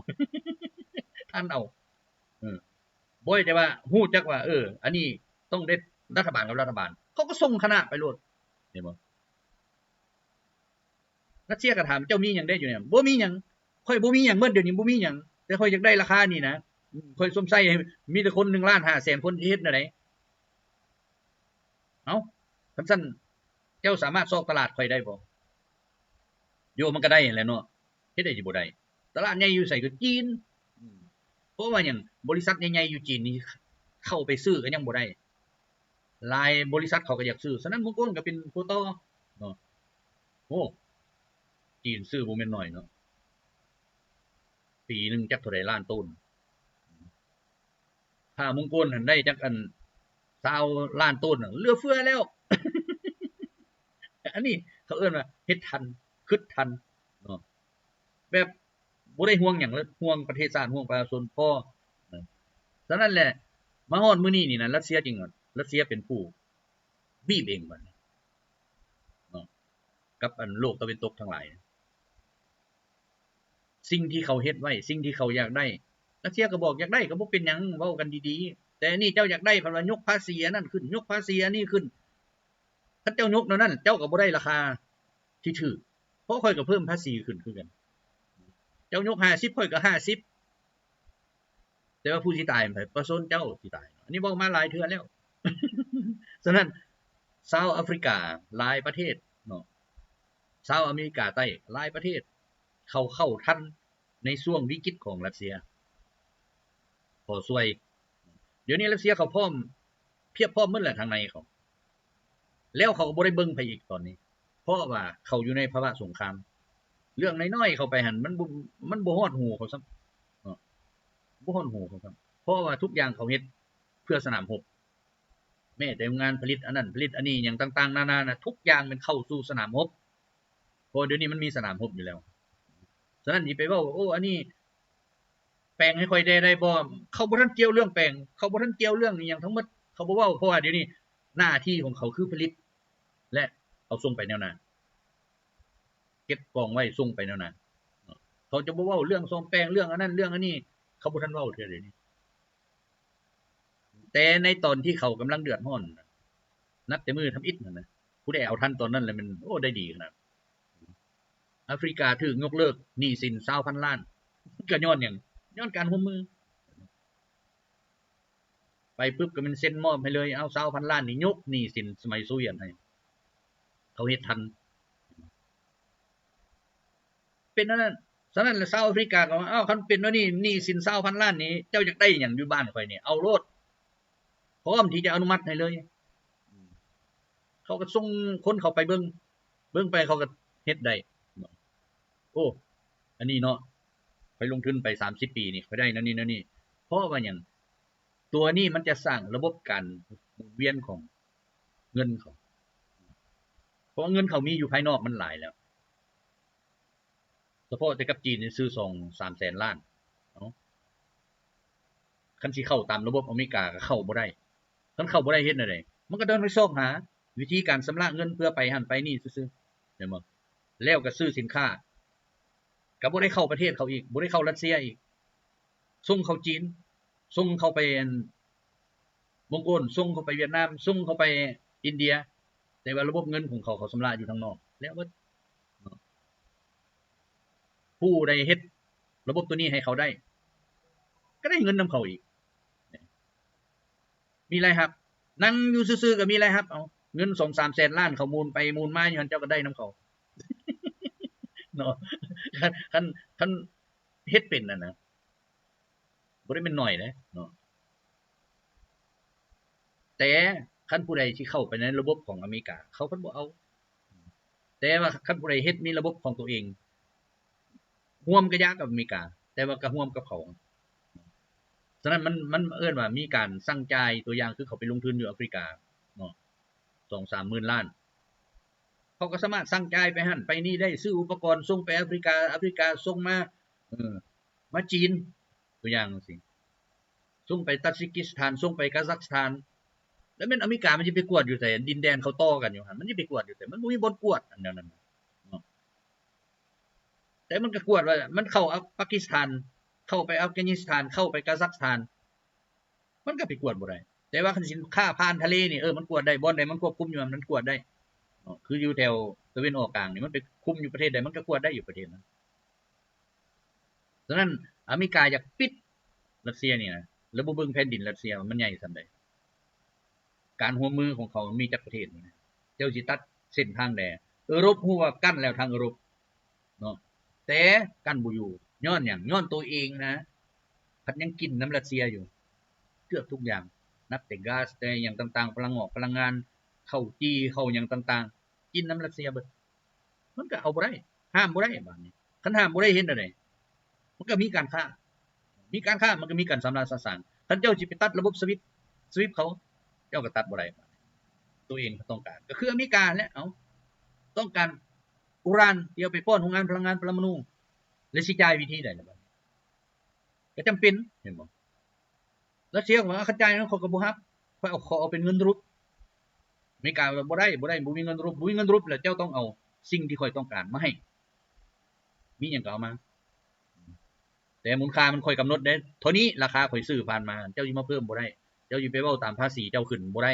ທັນເອົາ. ເອີ ບໍ່ແຕ່ວ່າຮູ້ຈັກວ່າ ເອີ ອັນນີ້ຕ້ອງໄດ້ລັດຖະບານກັບລັດຖະບານ ເຂົາກໍສົ່ງຄະນະໄປໂລດ ເຫັນບໍ່? ຣັດເຊຍກໍຖາມ ເຈົ້າມີຫຍັງແດ່ຢູ່ນີ້? ບໍ່ມີຫຍັງ ຂ້ອຍບໍ່ມີຫຍັງໝົດ ດຽວນີ້ບໍ່ມີຫຍັງ ແຕ່ຂ້ອຍຢາກໄດ້ລາຄານີ້ນະ ຂ້ອຍຊົມໃຊ້ໃຫ້ມີແຕ່ຄົນໜຶ່ງລ້ານຫ້າແສນຄົນ ຊິເຮັດແນວໃດ? ເອົ້າ ຄັນຊັ້ນເຈົ້າສາມາດຊອກຕະຫຼາດຂ້ອຍໄດ້ບໍ່? ໂຍ ມັນກໍໄດ້ຫັ້ນແຫຼະເນາະ ເຮັດໃດຊິບໍ່ໄດ້? ຕະຫຼາດໃຫຍ່ຢູ່ໃສ? ກໍຈີນ. ເພາະວ່າຫຍັງ? ບໍລິສັດໃຫຍ່ໆຢູ່ຈີນນີ້ເຂົ້າໄປຊື້ກໍຍັງບໍ່ໄດ້ ຫຼາຍບໍລິສັດເຂົາກໍຢາກຊື້. ສະນັ້ນ ມົງໂກນກໍເປັນຜູ້ຕໍ່ເນາະ. ໂອ້ ຈີນຊື້ບໍ່ແມ່ນໜ້ອຍເນາະ ປີໜຶ່ງຈັກເທົ່າໃດລ້ານໂຕນ. ຖ້າມົງໂກນຫັ້ນໄດ້ຈັກອັນ ຊາວລ້ານໂຕນ ເຫຼືອເຟືອແລ້ວ. ອັນນີ້ເຂົາເອີ້ນວ່າເຮັດທັນ ຄຶດທັນເນາະ ແບບບໍ່ໄດ້ຫ່ວງຫຍັງເລີຍ ຫ່ວງປະເທດຊາດ ຫ່ວງປະຊາຊົນພໍ. ສະນັ້ນແຫຼະ ມາຮອດມື້ນີ້ນີ້ນະ ຣັດເຊຍຈຶ່ງ ຣັດເຊຍເປັນຜູ້ ບີບເອງບັດນີ້ເນາະ. ກັບອັນໂລກຕາເວັນຕົກທັງຫຼາຍ. ສິ່ງທີ່ເຂົາເຮັດໄວ້ ສິ່ງທີ່ເຂົາຢາກໄດ້ ຣັດເຊຍກໍບອກຢາກໄດ້ກໍບໍ່ເປັນຫຍັງ ເວົ້າກັນດີໆ ແຕ່ອັນນີ້ເຈົ້າຢາກໄດ້ ເພິ່ນວ່າຍົກພາສີອັນນັ້ນຂຶ້ນ ຍົກພາສີອັນນີ້ຂຶ້ນ. ຄັນເຈົ້າຍົກແນວນັ້ນ ເຈົ້າກໍບໍ່ໄດ້ລາຄາທີ່ຖືກ ເພາະຂ້ອຍກໍເພີ່ມພາສີຂຶ້ນຄືກັນ. ເຈົ້າຍົກຫ້າສິບ ຂ້ອຍກໍຫ້າສິບ ແຕ່ວ່າຜູ້ຊິຕາຍມັນໃຜ? ປະຊາຊົນເຈົ້າຊິຕາຍ. ອັນນີ້ເວົ້າມາຫຼາຍເທື່ອແລ້ວ. ສະນັ້ນ ຊາວອາຟຣິກາຫຼາຍປະເທດເນາະ ຊາວອາເມລິກາໃຕ້ຫຼາຍປະເທດ ເຂົາເຂົ້າທັນໃນຊ່ວງວິກິດຂອງຣັດເຊຍ ຂໍຊ່ວຍ. ດຽວນີ້ຣັດເຊຍເຂົາພ້ອມ ພຽບພ້ອມໝົດແຫຼະທາງໃນເຂົາ ແລ້ວເຂົາກໍບໍ່ໄດ້ເບິ່ງໃຜອີກຕອນນີ້ ເພາະວ່າເຂົາຢູ່ໃນພາວະສົງຄາມ. ເລື່ອງນ້ອຍໆເຂົ້າໄປຫັ້ນ ມັນບໍ່ ມັນບໍ່ຮອດຫູເຂົາຊ້ຳເນາະ ບໍ່ຮອດຫູເຂົາຊ້ຳ ເພາະວ່າທຸກຢ່າງເຂົາເຮັດເພື່ອສະໜາມຮົບ. ແມ້ແຕ່ໂຮງງານຜະລິດອັນນັ້ນຜະລິດອັນນີ້ຫຍັງຕ່າງໆນານານະ ທຸກຢ່າງແມ່ນເຂົ້າສູ່ສະໜາມຮົບ ເພາະວ່າດຽວນີ້ມັນມີສະໜາມຮົບຢູ່ແລ້ວ. ສະນັ້ນຊິໄປເວົ້າວ່າ ໂອ້ ອັນນີ້ແປງໃຫ້ຂ້ອຍແດ່ໄດ້ບໍ່? ເຂົາບໍ່ທັນກ່ຽວເລື່ອງແປງ ເຂົາບໍ່ທັນກ່ຽວເລື່ອງອີ່ຫຍັງທັງໝົດ ເຂົາບໍ່ເວົ້າ ເພາະວ່າດຽວນີ້ໜ້າທີ່ຂອງເຂົາຄືຜະລິດ ແລະ ເອົາສົ່ງໄປແນວໜ້າ ເກັບກອງໄວ້ສົ່ງໄປແນວໜ້າ. ເຂົາຈະບໍ່ເວົ້າເລື່ອງສ້ອມແປງ ເລື່ອງອັນນັ້ນເລື່ອງອັນນີ້ ເຂົາບໍ່ທັນເວົ້າເທື່ອດຽວນີ້. ແຕ່ໃນຕອນທີ່ເຂົາກຳລັງເດືອດຮ້ອນ ນັບແຕ່ມື້ທຳອິດຫັ້ນນະ ຜູ້ໃດເອົາທັນຕອນນັ້ນລະແມ່ນ ໂອ້ ໄດ້ດີຂະໜາດ. ອາຟຣິກາຖືກຍົກເລີກໜີ້ສິນຊາວພັນລ້ານ ກໍຍ້ອນຫຍັງ? ຍ້ອນການຮ່ວມມື. ໄປປຶບກໍແມ່ນເຊັນມອບໃຫ້ເລີຍ ເອົາຊາວພັນລ້ານນີ້ຍົກໜີ້ສິນສະໄໝໂຊວຽດໃຫ້ ເຂົາເຮັດທັນ. ເປັນແນວນັ້ນ. ສະນັ້ນລະຊາວອາຟຣິກາກໍວ່າ ອ້າວ ຄັນເປັນແນວນີ້ ໜີ້ສິນຊາວພັນລ້ານນີ້ ເຈົ້າຢາກໄດ້ຫຍັງຢູ່ບ້ານຂ້ອຍນີ້ ເອົາໂລດ ພ້ອມທີ່ຈະອະນຸມັດໃຫ້ເລີຍ. ເຂົາກໍສົ່ງຄົນເຂົ້າໄປເບິ່ງ ເບິ່ງໄປເຂົາກໍເຮັດໄດ້. ໂອ້ ອັນນີ້ເນາະ ຂ້ອຍລົງທຶນໄປສາມສິບປີນີ້ ຂ້ອຍໄດ້ແນວນີ້ແນວນີ້. ເພາະວ່າຫຍັງ? ຕົວນີ້ມັນຈະສ້າງລະບົບການໝູນວຽນຂອງເງິນເຂົາ ເພາະວ່າເງິນເຂົາມີຢູ່ພາຍນອກມັນຫຼາຍແລ້ວ. ສະເພາະແຕ່ກັບຈີນນີ້ຊື້ສອງສາມແສນລ້ານ. ເອົ້າ ຄັນຊິເຂົ້າຕາມລະບົບອາເມລິກາກໍເຂົ້າບໍ່ໄດ້. ຄັນເຂົ້າບໍ່ໄດ້ເຮັດແນວໃດ? ມັນກໍຕ້ອງໄປຊອກຫາວິທີການຊຳລະເງິນເພື່ອໄປຫັ້ນໄປນີ້ຊື່ໆ ແມ່ນບໍ່? ແລ້ວກໍຊື້ສິນຄ້າ ກໍບໍ່ໄດ້ເຂົ້າປະເທດເຂົາອີກ ບໍ່ໄດ້ເຂົ້າຣັດເຊຍອີກ. ສົ່ງເຂົ້າຈີນ ສົ່ງເຂົ້າໄປອັນມົງໂກນ ສົ່ງເຂົ້າໄປຫວຽດນາມ ສົ່ງເຂົ້າໄປອິນເດຍ ແຕ່ວ່າລະບົບເງິນຂອງເຂົາ ເຂົາຊຳລະຢູ່ທາງນອກແລ້ວເບິດ. ຜູ້ໃດເຮັດລະບົບໂຕນີ້ໃຫ້ເຂົາໄດ້ ກໍໄດ້ເງິນນຳເຂົາອີກ ມີລາຍຮັບ. ນັ່ງຢູ່ຊື່ໆກໍມີລາຍຮັບ ເອົາ ເງິນສອງສາມແສນລ້ານ ເຂົາໝູນໄປໝູນມາຢູ່ຫັ້ນ ເຈົ້າກໍໄດ້ນຳເຂົາເນາະ. ຄັນ ຄັນ ຄັນເຮັດເປັນຫັ້ນນະ ບໍ່ໄດ້ແມ່ນໜ້ອຍເດ້ເນາະ. ແຕ່ຄັນຜູ້ໃດຊິເຂົ້າໄປໃນລະບົບຂອງອາເມລິກາ ເຂົາເພິ່ນບໍ່ເອົາ. ແຕ່ວ່າຄັນຜູ້ໃດເຮັດມີລະບົບຂອງຕົວເອງ ຮ່ວມກະຢາກັບອາເມລິກາ ແຕ່ວ່າກະຮ່ວມກັບເຂົາ. ສະນັ້ນມັນ ມັນເອີ້ນວ່າມີການສັ່ງຈ່າຍ. ຕົວຢ່າງຄືເຂົາໄປລົງທຶນຢູ່ອາຟຣິກາເນາະ ສອງສາມໝື່ນລ້ານ ເຂົາກໍສາມາດສັ່ງຈ່າຍໄປຫັ້ນໄປນີ້ໄດ້ ຊື້ອຸປະກອນສົ່ງໄປອາຟຣິກາ ອາຟຣິກາສົ່ງມາ ເອີ ມາຈີນ ຕົວຢ່າງຈັ່ງຊີ້ ສົ່ງໄປຕາຈິກິສຖານ ສົ່ງໄປກາຊັກສຖານ. ແລ້ວແມ່ນອາເມລິກາມັນຊິໄປກວດຢູ່ໃສ? ດິນແດນເຂົາຕໍ່ກັນຢູ່ຫັ້ນ ມັນຊິໄປກວດຢູ່ໃສ? ມັນບໍ່ມີບ່ອນກວດອັນແນວນັ້ນເນາະ. ແຕ່ມັນກໍກວດວ່າມັນເຂົ້າປາກິສຖານ ເຂົ້າໄປອັຟການິສຖານ ເຂົ້າໄປກາຊັກສຖານ ມັນກໍໄປກວດບໍ່ໄດ້. ແຕ່ວ່າຄັນສິນຄ້າຜ່ານທະເລນີ້ ເອີ ມັນກວດໄດ້ ບ່ອນໃດມັນຄວບຄຸມຢູ່ ມັນກວດໄດ້ເນາະ. ຄືຢູ່ແຖວຕາເວັນອອກກາງນີ້ ມັນໄປຄຸມຢູ່ປະເທດໃດ ມັນກໍກວດໄດ້ຢູ່ປະເທດນັ້ນ. ສະນັ້ນອາເມລິກາຢາກປິດຣັດເຊຍນີ້ນະ ແລ້ວບໍ່ເບິ່ງແຜ່ນດິນຣັດເຊຍວ່າມັນໃຫຍ່ສ່ຳໃດ. ການຮ່ວມມືຂອງເຂົາມີຈັກປະເທດ? ເຈົ້າຊິຕັດເສັ້ນທາງໃດ? ເອີຣົບຮູ້ວ່າກັ້ນແລ້ວ ທາງເອີຣົບເນາະ ແຕ່ກັ້ນບໍ່ຢູ່. ຍ້ອນຫຍັງ? ຍ້ອນໂຕເອງນະ ພັດຍັງກິນນຳຣັດເຊຍຢູ່ ເກືອບທຸກຢ່າງ ນັບແຕ່ກາສ ແຕ່ຫຍັງຕ່າງໆ ພະລັງງອກພະລັງງານ ເຂົ້າຈີ່ ເຂົ້າຫຍັງຕ່າງໆ ກິນນຳຣັດເຊຍເບິດ. ມັນກໍເອົາບໍ່ໄດ້ ຫ້າມບໍ່ໄດ້ບາດນີ້. ຄັນຫ້າມບໍ່ໄດ້ເຮັດແນວໃດ? ມັນກໍມີການຄ້າ ມີການຄ້າ ມັນກໍມີການຊຳລະສະສາງ. ຄັນເຈົ້າຊິໄປຕັດລະບົບສະວິດ ສະວິບເຂົາ ເຈົ້າກໍຕັດບໍ່ໄດ້. ໂຕເອງກໍຕ້ອງການ ກໍຄືອາເມລິກາຫັ້ນແຫຼະ ເອົາ ຕ້ອງການອຸຣານທີ່ເອົາໄປປ້ອນໂຮງງານພະລັງງານປະລະມະນູ ແລ້ວຊິຈ່າຍວິທີໃດລະບາດນີ້? ກໍຈຳເປັນ ເຫັນບໍ່? ຣັດເຊຍກໍວ່າ ຄັນຈ່າຍນັ້ນຂ້ອຍກໍບໍ່ຮັບ ຂ້ອຍເອົາ ຂໍເອົາເປັນເງິນຣູບ. ອາເມລິກາວ່າ ບໍ່ໄດ້ ບໍ່ໄດ້ ບໍ່ມີເງິນຣູບ ບໍ່ມີເງິນຣູບແລ້ວເຈົ້າຕ້ອງເອົາ ສິ່ງທີ່ຂ້ອຍຕ້ອງການມາໃຫ້ ມີຫຍັງກໍເອົາມາ ແຕ່ມູນຄ່າມັນຂ້ອຍກຳນົດເດ້ ເທົ່ານີ້ລາຄາຂ້ອຍຊື້ຜ່ານມາ ເຈົ້າຊິມາເພີ່ມບໍ່ໄດ້ ເຈົ້າຊິໄປເວົ້າຕາມພາສີເຈົ້າຂຶ້ນບໍ່ໄດ້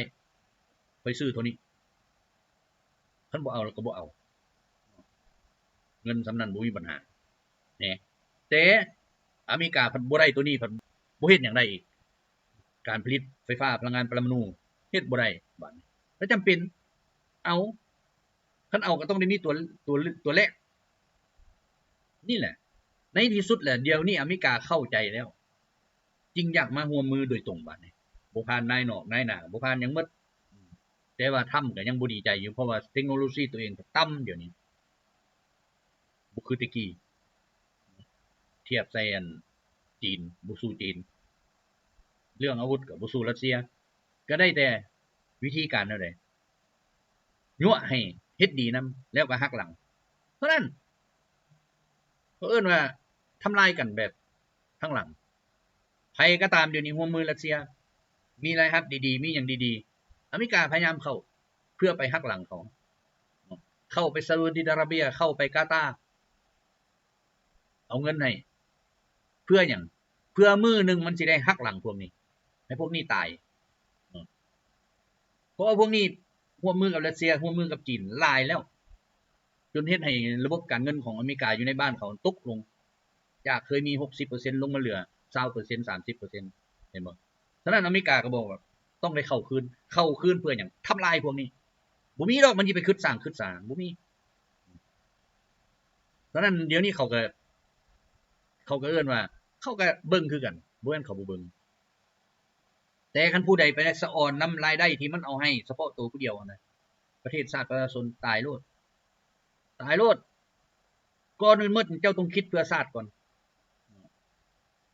ຂ້ອຍຊື້ເທົ່ານີ້ ຄັນບໍ່ເອົາແລ້ວກໍບໍ່ເອົາ ເງິນສ່ຳນັ້ນບໍ່ມີບັນຫາແນ່ ແຕ່ອາເມລິກາພັດບໍ່ໄດ້ໂຕນີ້ ພັດບໍ່ເຮັດຫຍັງໄດ້ອີກ ການຜະລິດໄຟຟ້າພະລັງງານປະລະມະນູເຮັດບໍ່ໄດ້ ບາດນີ້ລະຈຳເປັນເອົາ ຄັນເອົາກໍຕ້ອງໄດ້ມີຕົວ ຕົວ ຕົວແລກ ນີ້ແຫຼະ ໃນທີ່ສຸດແຫຼະ ດຽວນີ້ອາເມລິກາເຂົ້າໃຈແລ້ວ ຈຶ່ງຢາກມາຮ່ວມມືໂດຍຕົງບາດນີ້ ບໍ່ຜ່ານນາຍນອກນາຍໜ້າ ບໍ່ຜ່ານຫຍັງໝົດ ແຕ່ວ່າທຳກໍຍັງບໍ່ດີໃຈຢູ່ ເພາະວ່າເທັກໂນໂລຊີຕົວເອງກໍຕ່ຳດຽວນີ້ ບໍ່ຄືແຕ່ກີ້ ທຽບໃສ່ອັນຈີນ ບໍ່ສູ້ຈີນ ເລື່ອງອາວຸດກໍບໍ່ສູ້ຣັດເຊຍ ກໍໄດ້ແຕ່ວິທີການແນວໃດ ຍົວະໃຫ້ເຮັດດີນຳ ແລ້ວກໍຫັກຫຼັງ ເທົ່ານັ້ນ ເຂົາເອີ້ນວ່າທຳລາຍກັນແບບທາງຫຼັງ ໃຜກໍຕາມດຽວນີ້ຮ່ວມມືຣັດເຊຍ ມີລາຍຮັບດີໆ ມີຫຍັງດີໆ ອາເມລິກາພະຍາຍາມເຂົ້າ ເພື່ອໄປຫັກຫຼັງເຂົາ ເຂົ້າໄປຊາອຸດີອາຣາເບຍ ເຂົ້າໄປກາຕາ ເອົາເງິນໃຫ້ ເພື່ອຫຍັງ? ເພື່ອມື້ໜຶ່ງມັນຊິໄດ້ຫັກຫຼັງພວກນີ້ ໃຫ້ພວກນີ້ຕາຍ ເພາະວ່າພວກນີ້ຮ່ວມມືກັບຣັດເຊຍ ຮ່ວມມືກັບຈີນຫຼາຍແລ້ວ ຈົນເຮັດໃຫ້ລະບົບການເງິນຂອງອາເມລິກາຢູ່ໃນບ້ານເຂົາຕົກລົງ ຈາກເຄີຍມີຫົກສິບເປີເຊັນ ລົງມາເຫຼືອຊາວເປີເຊັນ ສາມສິບເປີເຊັນ ເຫັນບໍ່? ສະນັ້ນອາເມລິກາກໍບອກວ່າຕ້ອງໄດ້ເຂົ້າຄືນ ເຂົ້າຄືນເພື່ອຫຍັງ? ທຳລາຍພວກນີ້ ບໍ່ມີດອກມັນຊິໄປຄຶດສ້າງຄຶດສາ ບໍ່ມີ. ສະນັ້ນດຽວນີ້ເຂົາກໍ ເຂົາກໍເອີ້ນວ່າ ເຂົາກໍເບິ່ງຄືກັນ ບໍ່ແມ່ນເຂົາບໍ່ເບິ່ງ ແຕ່ຄັນຜູ້ໃດໄປສະອອນນຳລາຍໄດ້ທີ່ມັນເອົາໃຫ້ສະເພາະໂຕຜູ້ດຽວຫັ້ນນະ ປະເທດຊາດປະຊາຊົນຕາຍໂລດ ຕາຍໂລດ. ກ່ອນອື່ນໝົດເຈົ້າຕ້ອງຄິດເພື່ອຊາດກ່ອນ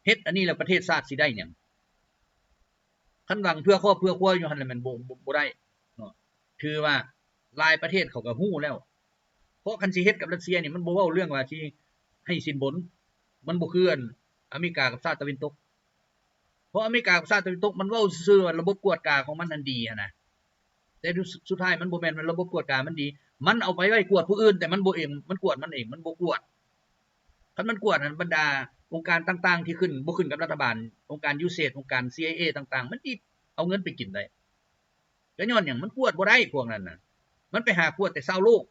ເຮັດອັນນີ້ແລ້ວປະເທດຊາດຊິໄດ້ຫຍັງ? ຄັນຫວັງເພື່ອຄອບເພື່ອຄົວຢູ່ຫັ້ນແຫຼະ ແມ່ນບໍ່ ບໍ່ ບໍ່ໄດ້ເນາະ ຖືວ່າຫຼາຍປະເທດເຂົາກໍຮູ້ແລ້ວ ເພາະຄັນຊິເຮັດກັບຣັດເຊຍນີ້ ມັນບໍ່ເວົ້າເລື່ອງວ່າຊິໃຫ້ສິນບົນ ມັນບໍ່ຄືອັນອາເມລິກາກັບຊາດຕາເວັນຕົກ ເພາະອາເມລິກາກັບຊາດຕາເວັນຕົກ ມັນເວົ້າຊື່ໆວ່າລະບົບກວດກາຂອງມັນຫັ້ນດີຫັ້ນນະ ແຕ່ສຸດ ສຸດທ້າຍມັນບໍ່ແມ່ນວ່າລະບົບກວດກາມັນດີ ມັນເອົາໄປໄວ້ກວດຜູ້ອື່ນ ແຕ່ມັນບໍ່ເອງ ມັນກວດມັນເອງ ມັນບໍ່ກວດ. ຄັນມັນກວດຫັ້ນ ບັນດາອົງການຕ່າງໆທີ່ຂຶ້ນ ບໍ່ຂຶ້ນກັບລັດຖະບານ ອົງການຢູເອສເອດ ອົງການຊີໄອເອຕ່າງໆ ມັນຊິເອົາເງິນໄປກິນໄດ້ ກໍຍ້ອນຫຍັງ? ມັນກວດບໍ່ໄດ້ພວກນັ້ນນະ ມັນໄປຫາກວດແຕ່ຊາວໂລກ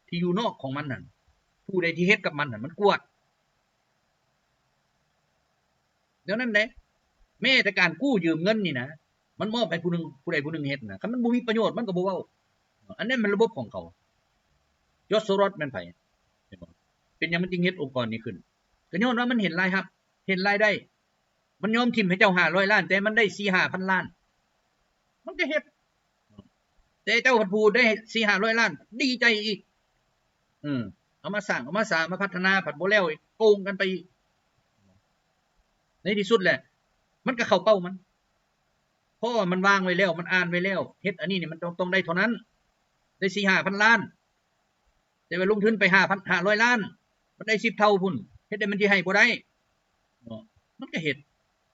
ທີ່ຢູ່ນອກຂອງມັນຫັ້ນ ຜູ້ໃດທີ່ເຮັດກັບມັນຫັ້ນ ມັນກວດ ແນວນັ້ນເດ້ ແມ້ແຕ່ການກູ້ຢືມເງິນນີ້ນະ ມັນມອບໃຫ້ຜູ້ໜຶ່ງ ຜູ້ໃດຜູ້ໜຶ່ງເຮັດນະ ຄັນມັນບໍ່ມີປະໂຫຍດມັນກໍບໍ່ເວົ້າ ອັນນັ້ນແມ່ນລະບົບຂອງເຂົາ. ຈອດ ໂຊຣອສແມ່ນໃຜ? ເຫັນບໍ່? ເປັນຫຍັງມັນຈຶ່ງເຮັດອົງກອນນີ້ຂຶ້ນ? ກໍຍ້ອນວ່າມັນເຫັນລາຍຮັບ ເຫັນລາຍໄດ້ ມັນຍອມຖິ້ມໃຫ້ເຈົ້າຫ້າຮ້ອຍລ້ານ ແຕ່ມັນໄດ້ສີ່ຫ້າພັນລ້ານ ມັນກໍເຮັດ ແຕ່ເຈົ້າພັດຜູ້ໄດ້ສີ່ຫ້າຮ້ອຍລ້ານ ດີໃຈອີກ ເອີ ເອົາມາສ້າງ ເອົາມາສາ ມາພັດທະນາ ພັດບໍ່ແລ້ວອີກ ໂກງກັນໄປອີກ ໃນທີ່ສຸດແຫຼະ ມັນກໍເຂົ້າເປົ້າມັນ ເພາະວ່າມັນວາງໄວ້ແລ້ວ ມັນອ່ານໄວ້ແລ້ວ ເຮັດອັນນີ້ນີ້ມັນຕ້ອງ ຕ້ອງໄດ້ເທົ່ານັ້ນ ໄດ້ສີ່ຫ້າພັນລ້ານ ແຕ່ວ່າລົງທຶນໄປຫ້າພັນ ຫ້າຮ້ອຍລ້ານ ມັນໄດ້ສິບເທົ່າພຸ້ນ ເຮັດໃດມັນຊິໃຫ້ບໍ່ໄດ້ເນາະ ມັນກໍເຮັດ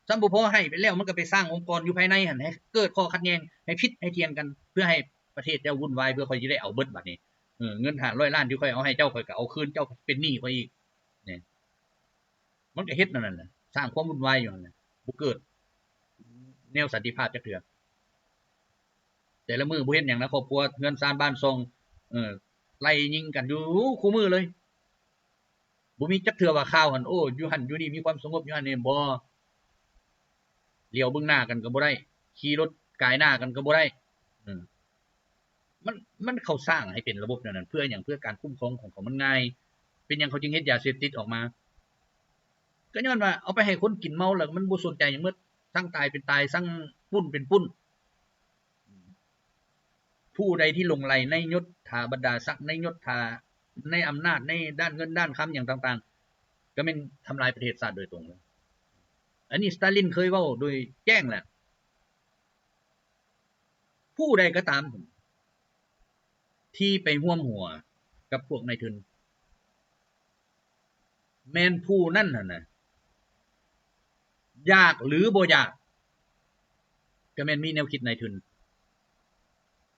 ຊ້ຳບໍ່ພໍໃຫ້ໄປແລ້ວ ມັນກໍໄປສ້າງອົງກອນຢູ່ພາຍໃນຫັ້ນ ໃຫ້ເກີດຂໍ້ຂັດແຍ່ງ ໃຫ້ຜິດໃຫ້ຖຽງກັນ ເພື່ອໃຫ້ປະເທດເຈົ້າວຸ່ນວາຍ ເພື່ອຂ້ອຍຊິໄດ້ເອົາເບິດບາດນີ້ ເອີ ເງິນຫ້າຮ້ອຍລ້ານທີ່ຂ້ອຍເອົາໃຫ້ເຈົ້າ ຂ້ອຍກໍເອົາຄືນ ເຈົ້າເປັນໜີ້ຂ້ອຍອີກ ນີ້ ມັນກໍເຮັດແນວນັ້ນແຫຼະ ສ້າງຄວາມວຸ່ນວາຍຢູ່ຫັ້ນແຫຼະ ບໍ່ເກີດແນວສັນຕິພາບຈັກເທື່ອ ແຕ່ລະມື້ບໍ່ເຮັດຫຍັງນະ ຄອບຄົວເຮືອນຊານບ້ານຊ່ອງ ເອີ ໄລ່ຍິງກັນຢູ່ຄູ່ມື້ເລີຍ ບໍ່ມີຈັກເທື່ອວ່າຂ່າວຫັ້ນ ໂອ້ ຢູ່ຫັ້ນຢູ່ນີ້ມີຄວາມສະຫງົບຢູ່ຫັ້ນນີ້ ບໍ່ ຫຼຽວເບິ່ງໜ້າກັນກໍບໍ່ໄດ້ ຂີ່ລົດກາຍໜ້າກັນກໍບໍ່ໄດ້ ເອີ ມັນ ມັນ ເຂົາສ້າງໃຫ້ເປັນລະບົບແນວນັ້ນເພື່ອຫຍັງ? ເພື່ອການຄຸ້ມຄອງຂອງເຂົາມັນງ່າຍ ເປັນຫຍັງເຂົາຈຶ່ງເຮັດຢາເສບຕິດອອກມາ? ກໍຍ້ອນວ່າເອົາໄປໃຫ້ຄົນກິນເມົາແລ້ວມັນບໍ່ສົນໃຈຫຍັງໝົດ ທັງຕາຍເປັນຕາຍ ທັງປຸ້ນເປັນປຸ້ນ. ຜູ້ໃດທີ່ຫຼົງໄຫຼໃນຍົດຖາບັນດາສັກ ໃນຍົດຖາ ໃນອຳນາດ ໃນດ້ານເງິນດ້ານຄຳຫຍັງຕ່າງໆ ກໍແມ່ນທຳລາຍປະເທດຊາດໂດຍຕົງເລີຍ. ອັນນີ້ສະຕາລິນເຄີຍເວົ້າໂດຍແຈ້ງແລ້ວ. ຜູ້ໃດກໍຕາມທີ່ໄປຮ່ວມຫົວກັບພວກນາຍທຶນ ແມ່ນຜູ້ນັ້ນຫັ້ນນະ ຢາກຫຼືບໍ່ຢາກ ກໍແມ່ນມີແນວຄິດນາຍທຶນ.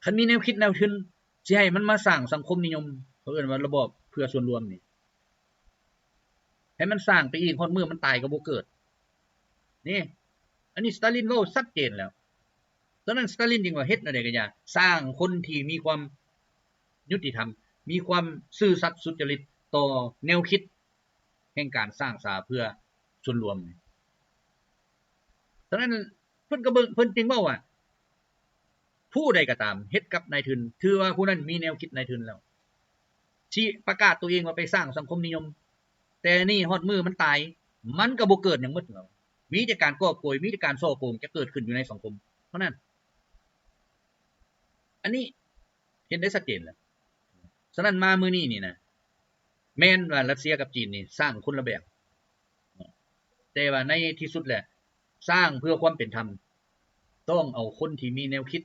ຄັນມີແນວຄິດນາຍທຶນ ຊິໃຫ້ມັນມາສ້າງສັງຄົມນິຍົມ ເຂົາເອີ້ນວ່າລະບອບເພື່ອສ່ວນລວມນີ້ ໃຫ້ມັນສ້າງໄປອີກ ຮອດມື້ມັນຕາຍກໍບໍ່ເກີດ. ນີ້ ອັນນີ້ສະຕາລິນເວົ້າຊັດເຈນແລ້ວ. ສະນັ້ນສະຕາລິນຈຶ່ງວ່າເຮັດແນວໃດກໍຢ່າ ສ້າງຄົນທີ່ມີຄວາມຍຸຕິທຳ ມີຄວາມຊື່ສັດສຸດຈະລິດຕໍ່ແນວຄິດແຫ່ງການສ້າງສາເພື່ອສ່ວນລວມ. ສະນັ້ນເພິ່ນກໍເບິ່ງ ເພິ່ນຈຶ່ງເວົ້າວ່າ ຜູ້ໃດກໍຕາມເຮັດກັບນາຍທຶນ ຖືວ່າຜູ້ນັ້ນມີແນວຄິດນາຍທຶນແລ້ວ ຊິປະກາດຕົວເອງວ່າໄປສ້າງສັງຄົມນິຍົມ ແຕ່ນີ້ຮອດມື້ມັນຕາຍ ມັນກໍບໍ່ເກີດຫຍັງໝົດແລ້ວ ມີແຕ່ການກອບໂກຍ ມີແຕ່ການສໍ້ໂກງຈະເກີດຂຶ້ນຢູ່ໃນສັງຄົມເທົ່ານັ້ນ. ອັນນີ້ເຫັນໄດ້ຊັດເຈນແລ້ວ. ສະນັ້ນມາມື້ນີ້ນີ້ນະ ແມ່ນວ່າຣັດເຊຍກັບຈີນນີ້ສ້າງຄົນລະແບບ ແຕ່ວ່າໃນທີ່ສຸດແຫຼະ ສ້າງເພື່ອຄວາມເປັນທຳ ຕ້ອງເອົາຄົນທີ່ມີແນວຄິດ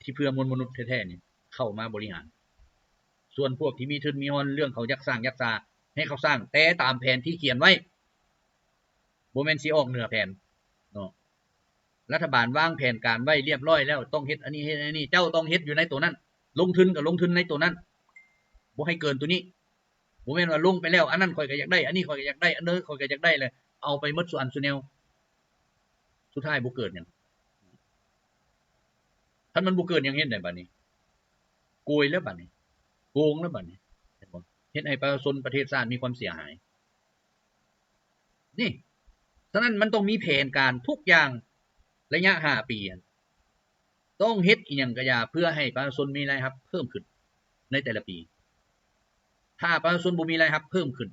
ທີ່ເພື່ອມວນມະນຸດແທ້ໆນີ້ເຂົ້າມາບໍລິຫານ. ສ່ວນພວກທີ່ມີທຶນມີຮອນ ເລື່ອງເຂົາຢາກສ້າງຢາກສາ ໃຫ້ເຂົາສ້າງແຕ່ຕາມແຜນທີ່ຂຽນໄວ້ ບໍ່ແມ່ນຊິອອກເໜືອແຜນເນາະ. ລັດຖະບານວາງແຜນການໄວ້ລຽບລ້ອຍແລ້ວ ຕ້ອງເຮັດອັນນີ້ເຮັດອັນນີ້ ເຈົ້າຕ້ອງເຮັດຢູ່ໃນໂຕນັ້ນ ລົງທຶນກໍລົງທຶນໃນໂຕນັ້ນ ບໍ່ໃຫ້ເກີນໂຕນີ້. ບໍ່ແມ່ນວ່າລົງໄປແລ້ວ ອັນນັ້ນຂ້ອຍກໍຢາກໄດ້ ອັນນີ້ຂ້ອຍກໍຢາກໄດ້ ອັນນັ້ນຂ້ອຍກໍຢາກໄດ້ ແລ້ວເອົາໄປໝົດສູ່ອັນສູ່ແນວ ສຸດທ້າຍບໍ່ເກີດຫຍັງ. ຄັນມັນບໍ່ເກີດຫຍັງເຮັດໃດບາດນີ້? ໂກຍແລ້ວບາດນີ້ ໂກງແລ້ວບາດນີ້ ເຫັນບໍ່? ເຮັດໃຫ້ປະຊາຊົນປະເທດຊາດມີຄວາມເສຍຫາຍ. ນີ້ ສະນັ້ນມັນຕ້ອງມີແຜນການທຸກຢ່າງ ໄລຍະຫ້າປີ ຕ້ອງເຮັດອີ່ຫຍັງກະຢ່າ ເພື່ອໃຫ້ປະຊາຊົນມີລາຍຮັບເພີ່ມຂຶ້ນໃນແຕ່ລະປີ. ຖ້າປະຊາຊົນບໍ່ມີລາຍຮັບເພີ່ມຂຶ້ນ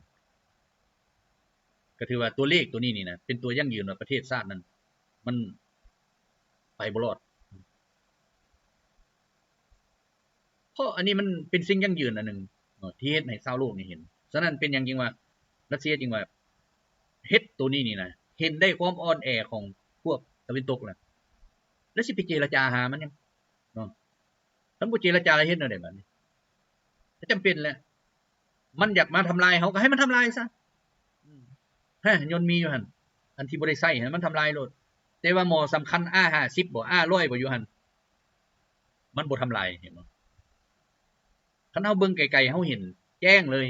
ກະຖືວ່າຕົວເລກໂຕນີ້ນີ້ນະ ເປັນຕົວຢັ້ງຢືນວ່າປະເທດຊາດນັ້ນ ມັນໄປບໍ່ລອດ. ເພາະອັນນີ້ມັນເປັນສິ່ງຢັ້ງຢືນອັນໜຶ່ງເນາະ ທີ່ເຮັດໃຫ້ຊາວໂລກນີ້ເຫັນ. ສະນັ້ນເປັນຫຍັງຈຶ່ງວ່າ ຣັດເຊຍຈຶ່ງວ່າເຮັດໂຕນີ້ນີ້ນະ ເຫັນໄດ້ຄວາມອ່ອນແອຂອງພວກຕາເວັນຕົກລະ ແລ້ວຊິໄປເຈລະຈາຫາມັນຫຍັງເນາະ? ຄັນບໍ່ເຈລະຈາແລ້ວເຮັດແນວໃດບາດນີ້? ກໍຈຳເປັນແຫຼະ ມັນຢາກມາທຳລາຍເຮົາ ກໍໃຫ້ມັນທຳລາຍຊະ. ຮະ ຍົນມີຢູ່ຫັ້ນ ອັນທີ່ບໍ່ໄດ້ໃຊ້ຫັ້ນ ມັນທຳລາຍໂລດ. ແຕ່ວ່າໝໍສຳຄັນ ອາຫ້າສິບບໍ່ ອາຮ້ອຍບໍ່ ຢູ່ຫັ້ນ ມັນບໍ່ທຳລາຍ ເຫັນບໍ່? ຄັນເຮົາເບິ່ງໄກໆ ເຮົາເຫັນແຈ້ງເລີຍ.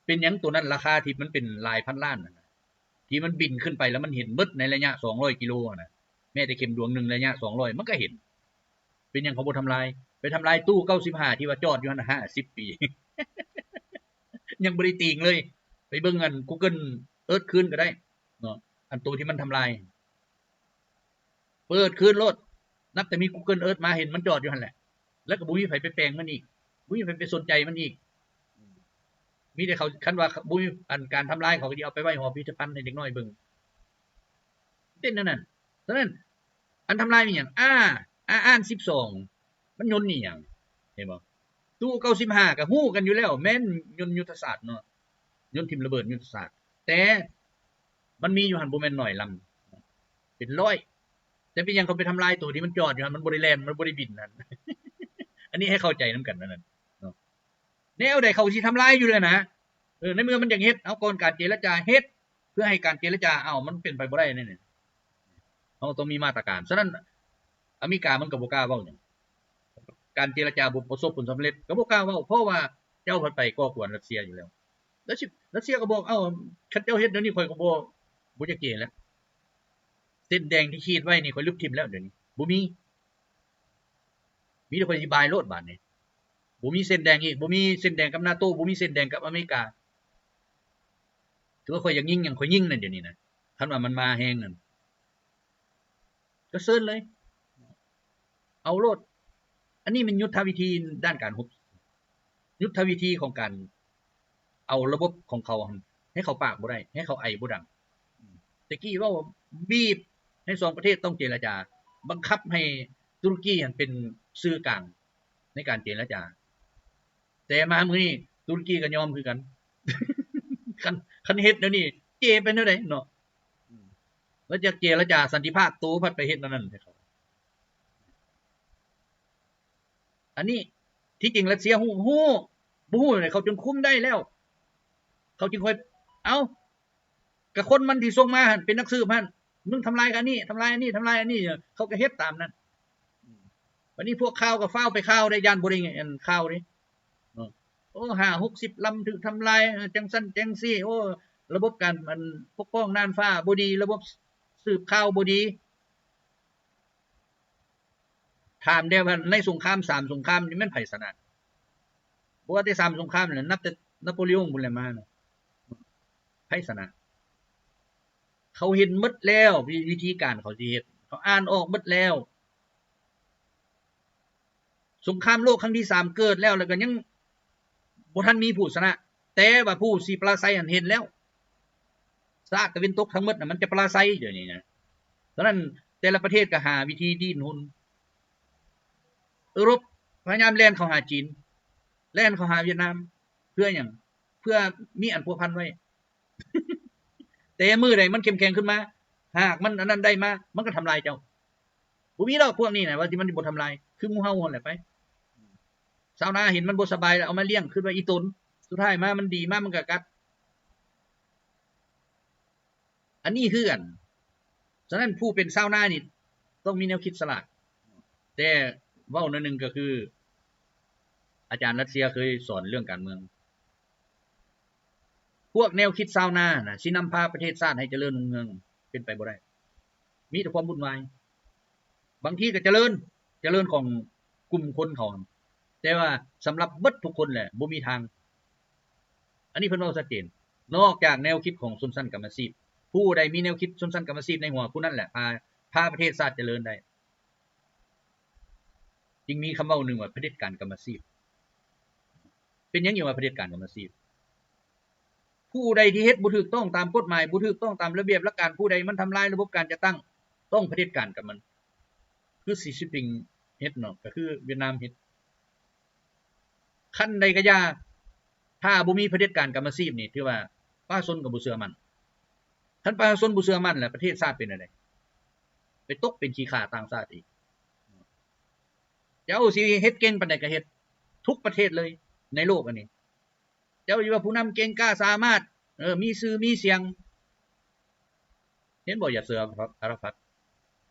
ເປັນຫຍັງໂຕນັ້ນລາຄາທີ່ມັນເປັນຫຼາຍພັນລ້ານຫັ້ນນະ ທີ່ມັນບິນຂຶ້ນໄປແລ້ວມັນເຫັນໝົດໃນໄລຍະສອງຮ້ອຍກິໂລຫັ້ນນະ ແມ້ແຕ່ເຂັມດວງໜຶ່ງໄລຍະສອງຮ້ອຍ ມັນກໍເຫັນ. ເປັນຫຍັງເຂົາບໍ່ທຳລາຍ? ໄປທຳລາຍຕູ້ເກົ້າສິບຫ້າທີ່ວ່າຈອດຢູ່ຫັ້ນຫ້າສິບປີ ຍັງບໍ່ໄດ້ຕີງເລີຍ. ໄປເບິ່ງອັນ Google Earth ຄືນກໍໄດ້ເນາະ ອັນໂຕທີ່ມັນທຳລາຍ ເປີດຄືນໂລດ. ນັບແຕ່ມີ Google Earth ມາ ເຫັນມັນຈອດຢູ່ຫັ້ນແຫຼະ ແລ້ວກໍບໍ່ມີໃຜໄປແປງມັນອີກ ບໍ່ມີໃຜໄປສົນໃຈມັນອີກ. ມີແຕ່ເຂົາ ຄັນວ່າບໍ່ມີອັນການທຳລາຍ ເຂົາກໍຊິເອົາໄປໄວ້ຫໍພິພິທະພັນໃຫ້ເດັກນ້ອຍເບິ່ງ. ເປັນແນວນັ້ນ. ສະນັ້ນ ອັນທຳລາຍມີຫຍັງ? ອາ ອາອ່ານສິບສອງ ມັນຍົນອີ່ຫຍັງ? ເຫັນບໍ່? ຕູ້ເກົ້າສິບຫ້າກໍຮູ້ກັນຢູ່ແລ້ວ ແມ່ນຍົນຍຸດທະສາດເນາະ ຍົນຖິ້ມລະເບີດຍຸດທະສາດ ແຕ່ມັນມີຢູ່ຫັ້ນບໍ່ແມ່ນໜ້ອຍລຳ ເປັນຮ້ອຍ. ແຕ່ເປັນຫຍັງເຂົາໄປທຳລາຍໂຕທີ່ມັນຈອດຢູ່ຫັ້ນ ມັນບໍ່ໄດ້ແລ່ນ ມັນບໍ່ໄດ້ບິນຫັ້ນ? ອັນນີ້ໃຫ້ເຂົ້າໃຈນຳກັນນັ້ນເນາະ. ແນວໃດເຂົາຊິທຳລາຍຢູ່ແລ້ວນະ. ເອີ ໃນເມື່ອມັນຢາກເຮັດ ເອົາກ່ອນການເຈລະຈາເຮັດ ເພື່ອໃຫ້ການເຈລະຈາ ເອົາ ມັນເປັນໄປບໍ່ໄດ້ແນວນີ້. ເຮົາຕ້ອງມີມາດຕະການ. ສະນັ້ນອາເມລິກາມັນກໍບໍ່ກ້າເວົ້າຫຍັງ. ການເຈລະຈາບໍ່ປະສົບຜົນສຳເລັດກໍບໍ່ກ້າເວົ້າ ເພາະວ່າເຈົ້າພັດໄປກໍ່ກວນຣັດເຊຍຢູ່ແລ້ວ. ຣັດເຊຍ ຣັດເຊຍກໍບອກ ເອົ້າ ຄັນເຈົ້າເຮັດແນວນີ້ ຂ້ອຍກໍບໍ່ ບໍ່ຢາກເຈແລ້ວ. ເສັ້ນແດງທີ່ຂີດໄວ້ນີ້ ຂ້ອຍລຶບຖິ້ມແລ້ວ ດຽວນີ້ບໍ່ມີ. ມີແຕ່ຂ້ອຍຊິບາຍໂລດບາດນີ້ ບໍ່ມີເສັ້ນແດງອີກ ບໍ່ມີເສັ້ນແດງກັບນາໂຕ ບໍ່ມີເສັ້ນແດງກັບອາເມລິກາ. ຖືວ່າຂ້ອຍຢາກຍິງຫຍັງ ຂ້ອຍຍິງນັ້ນ ດຽວນີ້ນະ. ຄັນວ່າມັນມາແຮງນັ້ນ ກໍເຊີນເລີຍ ເອົາໂລດ. ອັນນີ້ແມ່ນຍຸດທະວິທີດ້ານການຮົບ ຍຸດທະວິທີຂອງການເອົາລະບົບຂອງເຂົາຫັ້ນ ໃຫ້ເຂົາປາກບໍ່ໄດ້ ໃຫ້ເຂົາໄອບໍ່ດັງ. ແຕ່ກີ້ເວົ້າບີບໃຫ້ສອງປະເທດຕ້ອງເຈລະຈາ ບັງຄັບໃຫ້ຕຸລະກີຫັ້ນເປັນສື່ກາງໃນການເຈລະຈາ. ແຕ່ມາມື້ນີ້ຕຸລະກີກໍຍອມຄືກັນ. ຄັນ ຄັນເຮັດແນວນີ້ເຈໄປແນວໃດເນາະ? ແລ້ວຈະເຈລະຈາສັນຕິພາບ ໂຕພັດໄປເຮັດແນວນັ້ນໃຫ້ເຂົາ. ອັນນີ້ທີ່ຈິງຣັດເຊຍຮູ້ ຮູ້ ບໍ່ຮູ້ແນວໃດ ເຂົາຈຶ່ງຄຸມໄດ້ແລ້ວ ເຂົາຈຶ່ງຄ່ອຍ ເອົ້າ ກະຄົນມັນທີ່ສົ່ງມາຫັ້ນເປັນນັກສືບຫັ້ນ ມຶງທຳລາຍອັນນີ້ ທຳລາຍອັນນີ້ ທຳລາຍອັນນີ້ ເຂົາກໍເຮັດຕາມນັ້ນ. ບັດນີ້ພວກຂ່າວກໍຟ້າວໄປຂ່າວໄດ້ ຢ້ານບໍ່ໄດ້ ອັນ ຂ່າວເດ້. ໂອ້ ຫ້າຫົກສິບລຳຖືກທຳລາຍ ຈັ່ງຊັ້ນຈັ່ງຊີ້ ໂອ້ ລະບົບການ ອັນ ປົກປ້ອງນ່ານຟ້າບໍ່ດີ ລະບົບສືບຂ່າວບໍ່ດີ. ຖາມແດ່ວ່າໃນສົງຄາມສາມສົງຄາມນີ້ແມ່ນໃຜຊະນະ? ບໍ່ວ່າແຕ່ສາມສົງຄາມແຫຼະ ນັບແຕ່ນາໂປລະອົງພຸ້ນແຫຼະມານະ ໃຜຊະນະ? ເຂົາເຫັນໝົດແລ້ວ ວິ ວິທີການເຂົາຊິເຮັດ ເຂົາອ່ານອອກໝົດແລ້ວ. ສົງຄາມໂລກຄັ້ງທີສາມເກີດແລ້ວ ແລ້ວກໍຍັງບໍ່ທັນມີຜູ້ຊະນະ ແຕ່ວ່າຜູ້ຊິປະລາໄຊຫັ້ນເຫັນແລ້ວ ຊາດຕາເວັນຕົກທັງໝົດນະ ມັນຈະປະລາໄຊດຽວນີ້ນະ. ສະນັ້ນແຕ່ລະປະເທດກໍຫາວິທີດີ້ນຮົນ. ເອີຣົບພະຍາຍາມແລ່ນເຂົ້າຫາຈີນ ແລ່ນເຂົ້າຫາຫວຽດນາມ ເພື່ອຫຍັງ? ເພື່ອມີອັນພົວພັນໄວ້. ແຕ່ມື້ໃດມັນເຂັ້ມແຂງຂຶ້ນມາ ຫາກມັນອັນນັ້ນໄດ້ມາ ມັນກໍທຳລາຍເຈົ້າ. ບໍ່ມີດອກພວກນີ້ນະ ວ່າທີ່ມັນຊິບໍ່ທຳລາຍ ຄືໝູ່ເຮົາຫັ້ນແຫຼະໄປ. ຊາວນາເຫັນມັນບໍ່ສະບາຍແລ້ວເອົາມາລ້ຽງ ຄິດວ່າອີຕົນ ສຸດທ້າຍມາມັນດີມາມັນກໍກັດ. ອັນນີ້ຄືກັນ. ສະນັ້ນຜູ້ເປັນຊາວນານີ້ຕ້ອງມີແນວຄິດສະຫຼາດ. ແຕ່ເວົ້າໜ້ອຍໜຶ່ງກໍຄື ອາຈານລັດເຊຍເຄີຍສອນເລື່ອງການເມືອງ. ພວກແນວຄິດຊາວນານະ ຊິນຳພາປະເທດຊາດໃຫ້ຈະເລີນຮຸ່ງເຮືອງ ເປັນໄປບໍ່ໄດ້. ມີແຕ່ຄວາມວຸ່ນວາຍ. ບາງທີກໍຈະເລີນ ຈະເລີນຂອງກຸ່ມຄົນເຂົາ ແຕ່ວ່າສຳລັບເບິດທຸກຄົນແຫຼະ ບໍ່ມີທາງ. ອັນນີ້ເພິ່ນເວົ້າຊັດເຈນ. ນອກຈາກແນວຄິດຂອງຊົນຊັ້ນກຳມະຊີບ ຜູ້ໃດມີແນວຄິດຊົນຊັ້ນກຳມະຊີບໃນຫົວ ຜູ້ນັ້ນແຫຼະພາ ພາປະເທດຊາດຈະເລີນໄດ້. ຈຶ່ງມີຄຳເວົ້າໜຶ່ງວ່າ ຜະເດັດການກຳມະຊີບ. ເປັນຫຍັງຈຶ່ງວ່າຜະເດັດການກຳມະຊີບ? ຜູ້ໃດທີ່ເຮັດບໍ່ຖືກຕ້ອງຕາມກົດໝາຍ ບໍ່ຖືກຕ້ອງຕາມລະບຽບຫຼັກການ ຜູ້ໃດມັນທຳລາຍລະບົບການຈັດຕັ້ງ ຕ້ອງຜະເດັດການກັບມັນ. ຄືສີຊິນຜິງເຮັດເນາະ ກໍຄືຫວຽດນາມເຮັດ. ຂັ້ນໃດກໍຢ່າ ຖ້າບໍ່ມີຜະເດັດການກຳມະຊີບນີ້ ຖືວ່າປະຊາຊົນກໍບໍ່ເຊື່ອໝັ້ນ. ຄັນປະຊາຊົນບໍ່ເຊື່ອໝັ້ນແລ້ວ ປະເທດຊາດເປັນແນວໃດ? ໄປຕົກເປັນຂີ້ຂ້າຕ່າງຊາດອີກ. ເຈົ້າຊິເຮັດເກັ່ງປານໃດກໍເຮັດ ທຸກປະເທດເລີຍໃນໂລກອັນນີ້. ເຈົ້າຊິວ່າຜູ້ນຳເກັ່ງກ້າສາມາດ ເອີ ມີຊື່ມີສຽງ ເຫັນບໍ່ ຢາເສືອອາຣາຟັດ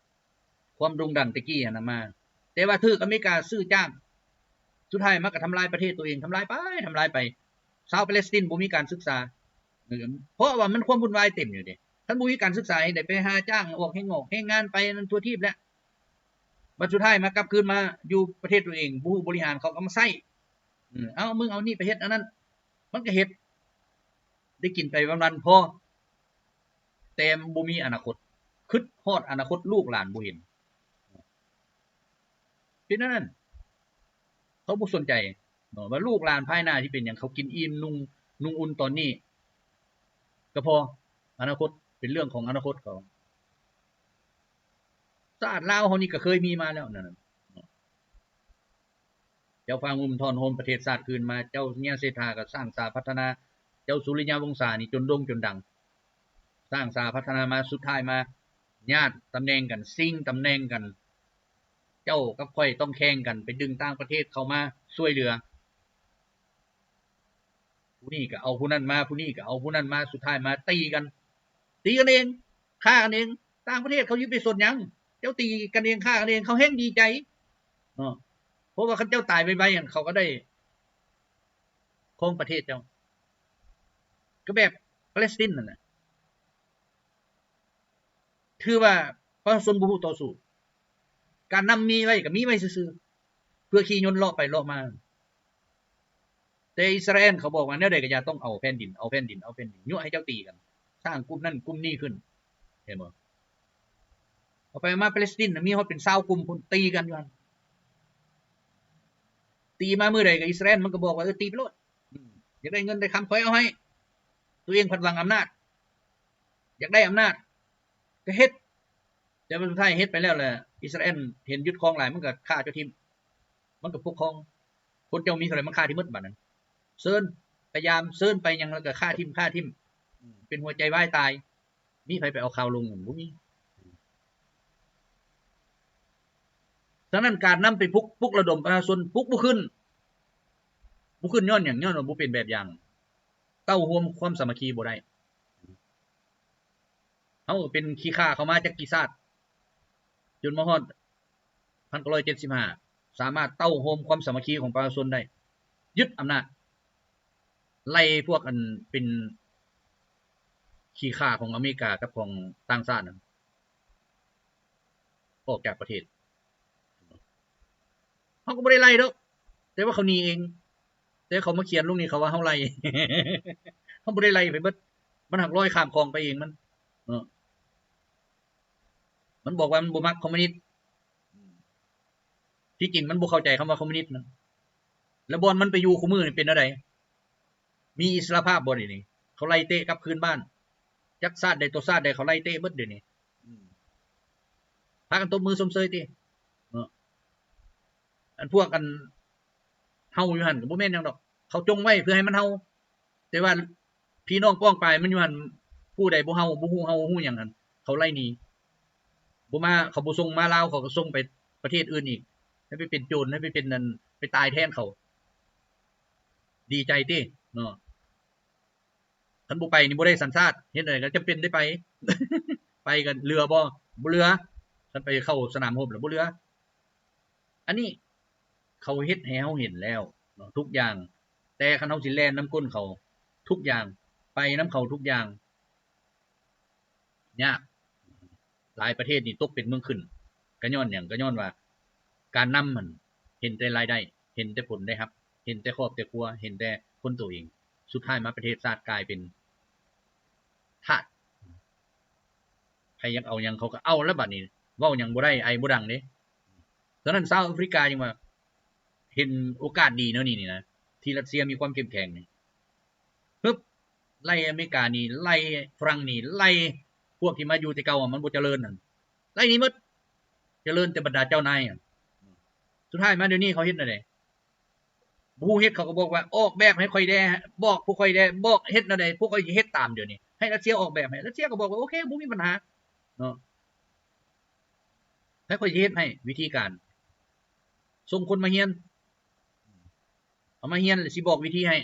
ຄວາມໂດ່ງດັງແຕ່ກີ້ຫັ້ນນະມາ ແຕ່ວ່າຖືກອາເມລິກາຊື້ຈ້າງ ສຸດທ້າຍມາກໍທຳລາຍປະເທດຕົວເອງ ທຳລາຍໄປ ທຳລາຍໄປ. ຊາວປາເລສຕິນບໍ່ມີການສຶກສາ ເພາະວ່າມັນຄວາມວຸ່ນວາຍເຕັມຢູ່ເດ້. ຄັນບໍ່ມີການສຶກສາເຮັດໃດ ໄປຫາຈ້າງອອກແຮງງອກແຮງງານໄປນັ້ນທົ່ວທີບແຫຼະ. ບັດສຸດທ້າຍມາກັບຄືນມາຢູ່ປະເທດຕົວເອງ ບໍ່ຮູ້ບໍລິຫານ ເຂົາກໍມາໃຊ້ ເອົາ ມຶງເອົານີ້ໄປເຮັດອັນນັ້ນ ມັນກໍເຮັດ ໄດ້ກິນໄປວັນໆ ພໍ ແຕ່ບໍ່ມີອະນາຄົດ ຄິດຮອດອະນາຄົດລູກຫຼານບໍ່ເຫັນ ເປັນແນວນັ້ນ. ເຂົາບໍ່ສົນໃຈເນາະ ວ່າລູກຫຼານພາຍໜ້າຊິເປັນຫຍັງ ເຂົາກິນອີ່ມ ນຸ່ງ ນຸ່ງອຸ່ນຕອນນີ້ກໍພໍ ອະນາຄົດເປັນເລື່ອງຂອງອະນາຄົດເຂົາ. ຊາດລາວເຮົານີ້ກໍເຄີຍມີມາແລ້ວນັ້ນ ເຈົ້າຟ້າງຸ່ມທ້ອນໂຮມປະເທດຊາດຄືນມາ ເຈົ້າເຍເສດຖາກໍສ້າງສາພັດທະນາ ເຈົ້າສຸລິຍະວົງສານີ້ຈົນໂດ່ງຈົນດັງ ສ້າງສາພັດທະນາມາ ສຸດທ້າຍມາຍາດຕຳແໜ່ງກັນ ຊິງຕຳແໜ່ງກັນ ເຈົ້າກັບຂ້ອຍຕ້ອງແຂ່ງກັນ ໄປດຶງຕ່າງປະເທດເຂົ້າມາຊ່ວຍເຫຼືອ ຜູ້ນີ້ກໍເອົາຜູ້ນັ້ນມາ ຜູ້ນີ້ກໍເອົາຜູ້ນັ້ນມາ ສຸດທ້າຍມາຕີກັນ ຕີກັນເອງ ຂ້າກັນເອງ. ຕ່າງປະເທດເຂົາຊິໄປສົນຫຍັງ ເຈົ້າຕີກັນເອງ ຂ້າກັນເອງ ເຂົາແຮ່ງດີໃຈເນາະ ເພາະວ່າຄັນເຈົ້າຕາຍໄວໆ ເຂົາກໍໄດ້ຄອງປະເທດເຈົ້າ ກໍແບບປາເລສຕິນນັ້ນແຫຼະ. ຖືວ່າປະຊາຊົນບໍ່ຮູ້ຕໍ່ສູ້ ການນຳມີໄວ້ກໍມີໄວ້ຊື່ໆ ເພື່ອຂີ່ຍົນເລາະໄປເລາະມາ. ແຕ່ອິດສະຣາແອນເຂົາບອກວ່າແນວໃດກໍຢ່າ ຕ້ອງເອົາແຜ່ນດິນ ເອົາແຜ່ນດິນ ເອົາແຜ່ນດິນ ຍົວະໃຫ້ເຈົ້າຕີກັນ ສ້າງກຸ່ມນັ້ນກຸ່ມນີ້ຂຶ້ນ ເຫັນບໍ່? ເອົາໄປເອົາມາປາເລສຕິນນະ ມີຮອດເປັນຊາວກຸ່ມພຸ້ນ ຕີກັນຢູ່ຫັ້ນ ຕີມາມື້ໃດກໍອິດສະຣາແອນມັນກໍບອກວ່າ ເອີ ຕີໄປໂລດ ອືມ ຢາກໄດ້ເງິນໄດ້ຄຳຂ້ອຍເອົາໃຫ້ ຕົວເອງພັດຫວັງອຳນາດ ຢາກໄດ້ອຳນາດກໍເຮັດ ແຕ່ວ່າສຸດທ້າຍເຮັດໄປແລ້ວແຫຼະ ອິດສະຣາແອນເຫັນຍຶດຄອງຫຼາຍ ມັນກໍຂ້າເຈົ້າຖິ້ມ ມັນກໍປົກຄອງ ຄົນເຈົ້າມີເທົ່າໃດມັນຂ້າຖິ້ມໝົດບາດນັ້ນ ເຊີນໄປຢາມ ເຊີນໄປຫຍັງ ແລ້ວກໍຂ້າຖິ້ມ ຂ້າຖິ້ມ ເປັນຫົວໃຈວາຍຕາຍ. ມີໃຜໄປເອົາຂ່າວລົງ? ບໍ່ມີ. ສະນັ້ນການນຳໄປປຸກ ປຸກລະດົມປະຊາຊົນ ປຸກບໍ່ຂຶ້ນ ບໍ່ຂຶ້ນຍ້ອນຫຍັງ? ຍ້ອນວ່າບໍ່ເປັນແບບຢ່າງ ເຕົ້າໂຮມຄວາມສາມັກຄີບໍ່ໄດ້. ເຮົາເປັນຂີ້ຂ້າເຂົ້າມາຈັກກີ່ຊາດ ຈົນມາຮອດ ພັນເກົ້າຮ້ອຍເຈັດສິບຫ້າ ສາມາດເຕົ້າໂຮມຄວາມສາມັກຄີຂອງປະຊາຊົນໄດ້ ຍຶດອຳນາດ ໄລ່ພວກອັນເປັນຂີ້ຂ້າຂອງອາເມລິກາກັບຂອງຕ່າງຊາດນັ້ນ ອອກຈາກປະເທດ. ເຮົາກໍບໍ່ໄດ້ໄລ່ດອກ ແຕ່ວ່າເຂົາໜີເອງ. ແຕ່ເຂົາມາຂຽນລົງນີ້ ເຂົາວ່າເຮົາໄລ່. ເຮົາບໍ່ໄດ້ໄລ່ໃຜເບິດ. ມັນຫາກລອຍຂ້າມຂອງໄປເອງມັນເນາະ. ມັນບອກວ່າມັນບໍ່ມັກຄອມມິວນິດ. ທີ່ຈິງມັນບໍ່ເຂົ້າໃຈຄຳວ່າຄອມມິວນິດນະ. ແລ້ວບ່ອນມັນໄປຢູ່ຄູ່ມື້ນີ້ເປັນແນວໃດ? ມີອິດສະຫຼະພາບບໍ່ດຽວນີ້? ເຂົາໄລ່ເຕະກັບຄືນບ້ານ. ຈັກຊາດໃດຕໍ່ຊາດໃດ ເຂົາໄລ່ເຕະເບິດດຽວນີ້. ອືມ ພາກັນຕົບມືຊົມເຊີຍຕິເນາະ. ອັນພວກອັນເຫົ່າຢູ່ຫັ້ນກໍບໍ່ແມ່ນຫຍັງດອກ. ເຂົາຈົ່ງໄວ້ເພື່ອໃຫ້ມັນເຫົ່າ. ແຕ່ວ່າພີ່ນ້ອງປ້ອງປາຍມັນຢູ່ຫັ້ນ ຜູ້ໃດບໍ່ເຫົ່າ ບໍ່ຮູ້ເຫົ່າຮູ້ຫຍັງຫັ້ນ ເຂົາໄລ່ໜີ. ບໍ່ມາ ເຂົາບໍ່ສົ່ງມາລາວ ເຂົາກໍສົ່ງໄປປະເທດອື່ນອີກ ໃຫ້ໄປເປັນໂຈນ ໃຫ້ໄປເປັນນັ້ນ ໄປຕາຍແທນເຂົາ. ດີໃຈຕິເນາະ. ຄັນບໍ່ໄປນີ້ບໍ່ໄດ້ສັນຊາດ ເຮັດແນວໃດກໍຈຳເປັນໄດ້ໄປ. ໄປກໍເຫຼືອບໍ່? ບໍ່ເຫຼືອ. ຄັນໄປເຂົ້າສະໜາມຮົບແລ້ວບໍ່ເຫຼືອ. ອັນນີ້ເຂົາເຮັດໃຫ້ເຮົາເຫັນແລ້ວເນາະ ທຸກຢ່າງ. ແຕ່ຄັນເຮົາຊິແລ່ນນຳກົ້ນເຂົາທຸກຢ່າງ ໄປນຳເຂົາທຸກຢ່າງ ຍາກ. ຫຼາຍປະເທດນີ້ຕົກເປັນເມືອງຂຶ້ນ ກໍຍ້ອນຫຍັງ? ກໍຍ້ອນວ່າການນຳຫັ້ນເຫັນແຕ່ລາຍໄດ້ ເຫັນແຕ່ຜົນໄດ້ຮັບ ເຫັນແຕ່ຄອບແຕ່ຄົວ ເຫັນແຕ່ຄົນໂຕເອງ. ສຸດທ້າຍມາປະເທດຊາດກາຍເປັນທາດ. ໃຜຢາກເອົາຫຍັງເຂົາກໍເອົາແລ້ວ ບັດນີ້ເວົ້າຫຍັງບໍ່ໄດ້ ໄອບໍ່ດັງເດ້. ສະນັ້ນຊາວອາຟຣິກາຈຶ່ງວ່າເຫັນໂອກາດດີແນວນີ້ນີ້ນະ ທີ່ຣັດເຊຍມີຄວາມເຂັ້ມແຂງນີ້ ຮຶບ ໄລ່ອາເມລິການີ້ ໄລ່ຝຣັ່ງນີ້ ໄລ່ພວກທີ່ມາຢູ່ແຕ່ເກົ່າ ມັນບໍ່ຈະເລີນຫັ້ນ ໄລ່ໜີໝົດ. ຈະເລີນແຕ່ບັນດາເຈົ້ານາຍຫັ້ນ. ສຸດທ້າຍມາດຽວນີ້ເຂົາເຮັດແນວໃດ? ບໍ່ຮູ້ເຮັດ ເຂົາກໍບອກວ່າ ອອກແບບໃຫ້ຂ້ອຍແດ່ ບອກພວກຂ້ອຍແດ່ ບອກເຮັດແນວໃດ ພວກຂ້ອຍຊິເຮັດຕາມດຽວນີ້ ໃຫ້ຣັດເຊຍອອກແບບໃຫ້. ຣັດເຊຍກໍບອກວ່າ ໂອເຄ ບໍ່ມີບັນຫາເນາະ ໃຫ້ຂ້ອຍຊິເຮັດໃຫ້ ວິທີການ ສົ່ງຄົນມາຮຽນ ເອົາມາຮຽນແລ້ວຊິບອກວິທີໃຫ້.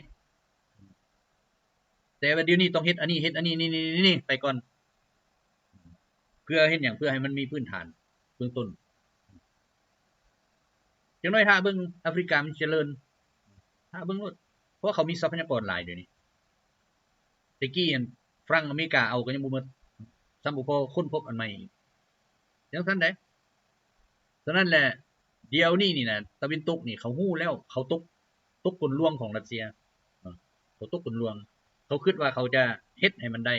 ແຕ່ວ່າດຽວນີ້ຕ້ອງເຮັດອັນນີ້ ເຮັດອັນນີ້ ນີ້ ນີ້ ນີ້ ນີ້ໄປກ່ອນ ເພື່ອເຮັດຫຍັງ? ເພື່ອໃຫ້ມັນມີພື້ນຖານເບື້ອງຕົ້ນ. ຈັກໜ້ອຍຖ້າເບິ່ງອາຟຣິກາມັນຈະເລີນ ຖ້າເບິ່ງໂລດ ເພາະວ່າເຂົາມີຊັບພະຍາກອນຫຼາຍດຽວນີ້. ແຕ່ກີ້ຫັ້ນຝຣັ່ງອາເມລິກາເອົາກໍຍັງບໍ່ໝົດ ຊ້ຳບໍ່ພໍຄົ້ນພົບອັນໃໝ່ອີກ ຈັ່ງຊັ້ນໃດ໋. ສະນັ້ນແຫຼະ ດຽວນີ້ນີ້ນະ ຕາເວັນຕົກນີ້ເຂົາຮູ້ແລ້ວ ເຂົາຕົກ ຕົກກົນລວງຂອງຣັດເຊຍເນາະ ເຂົາຕົກກົນລວງ. ເຂົາຄິດວ່າເຂົາຈະເຮັດໃຫ້ມັນໄດ້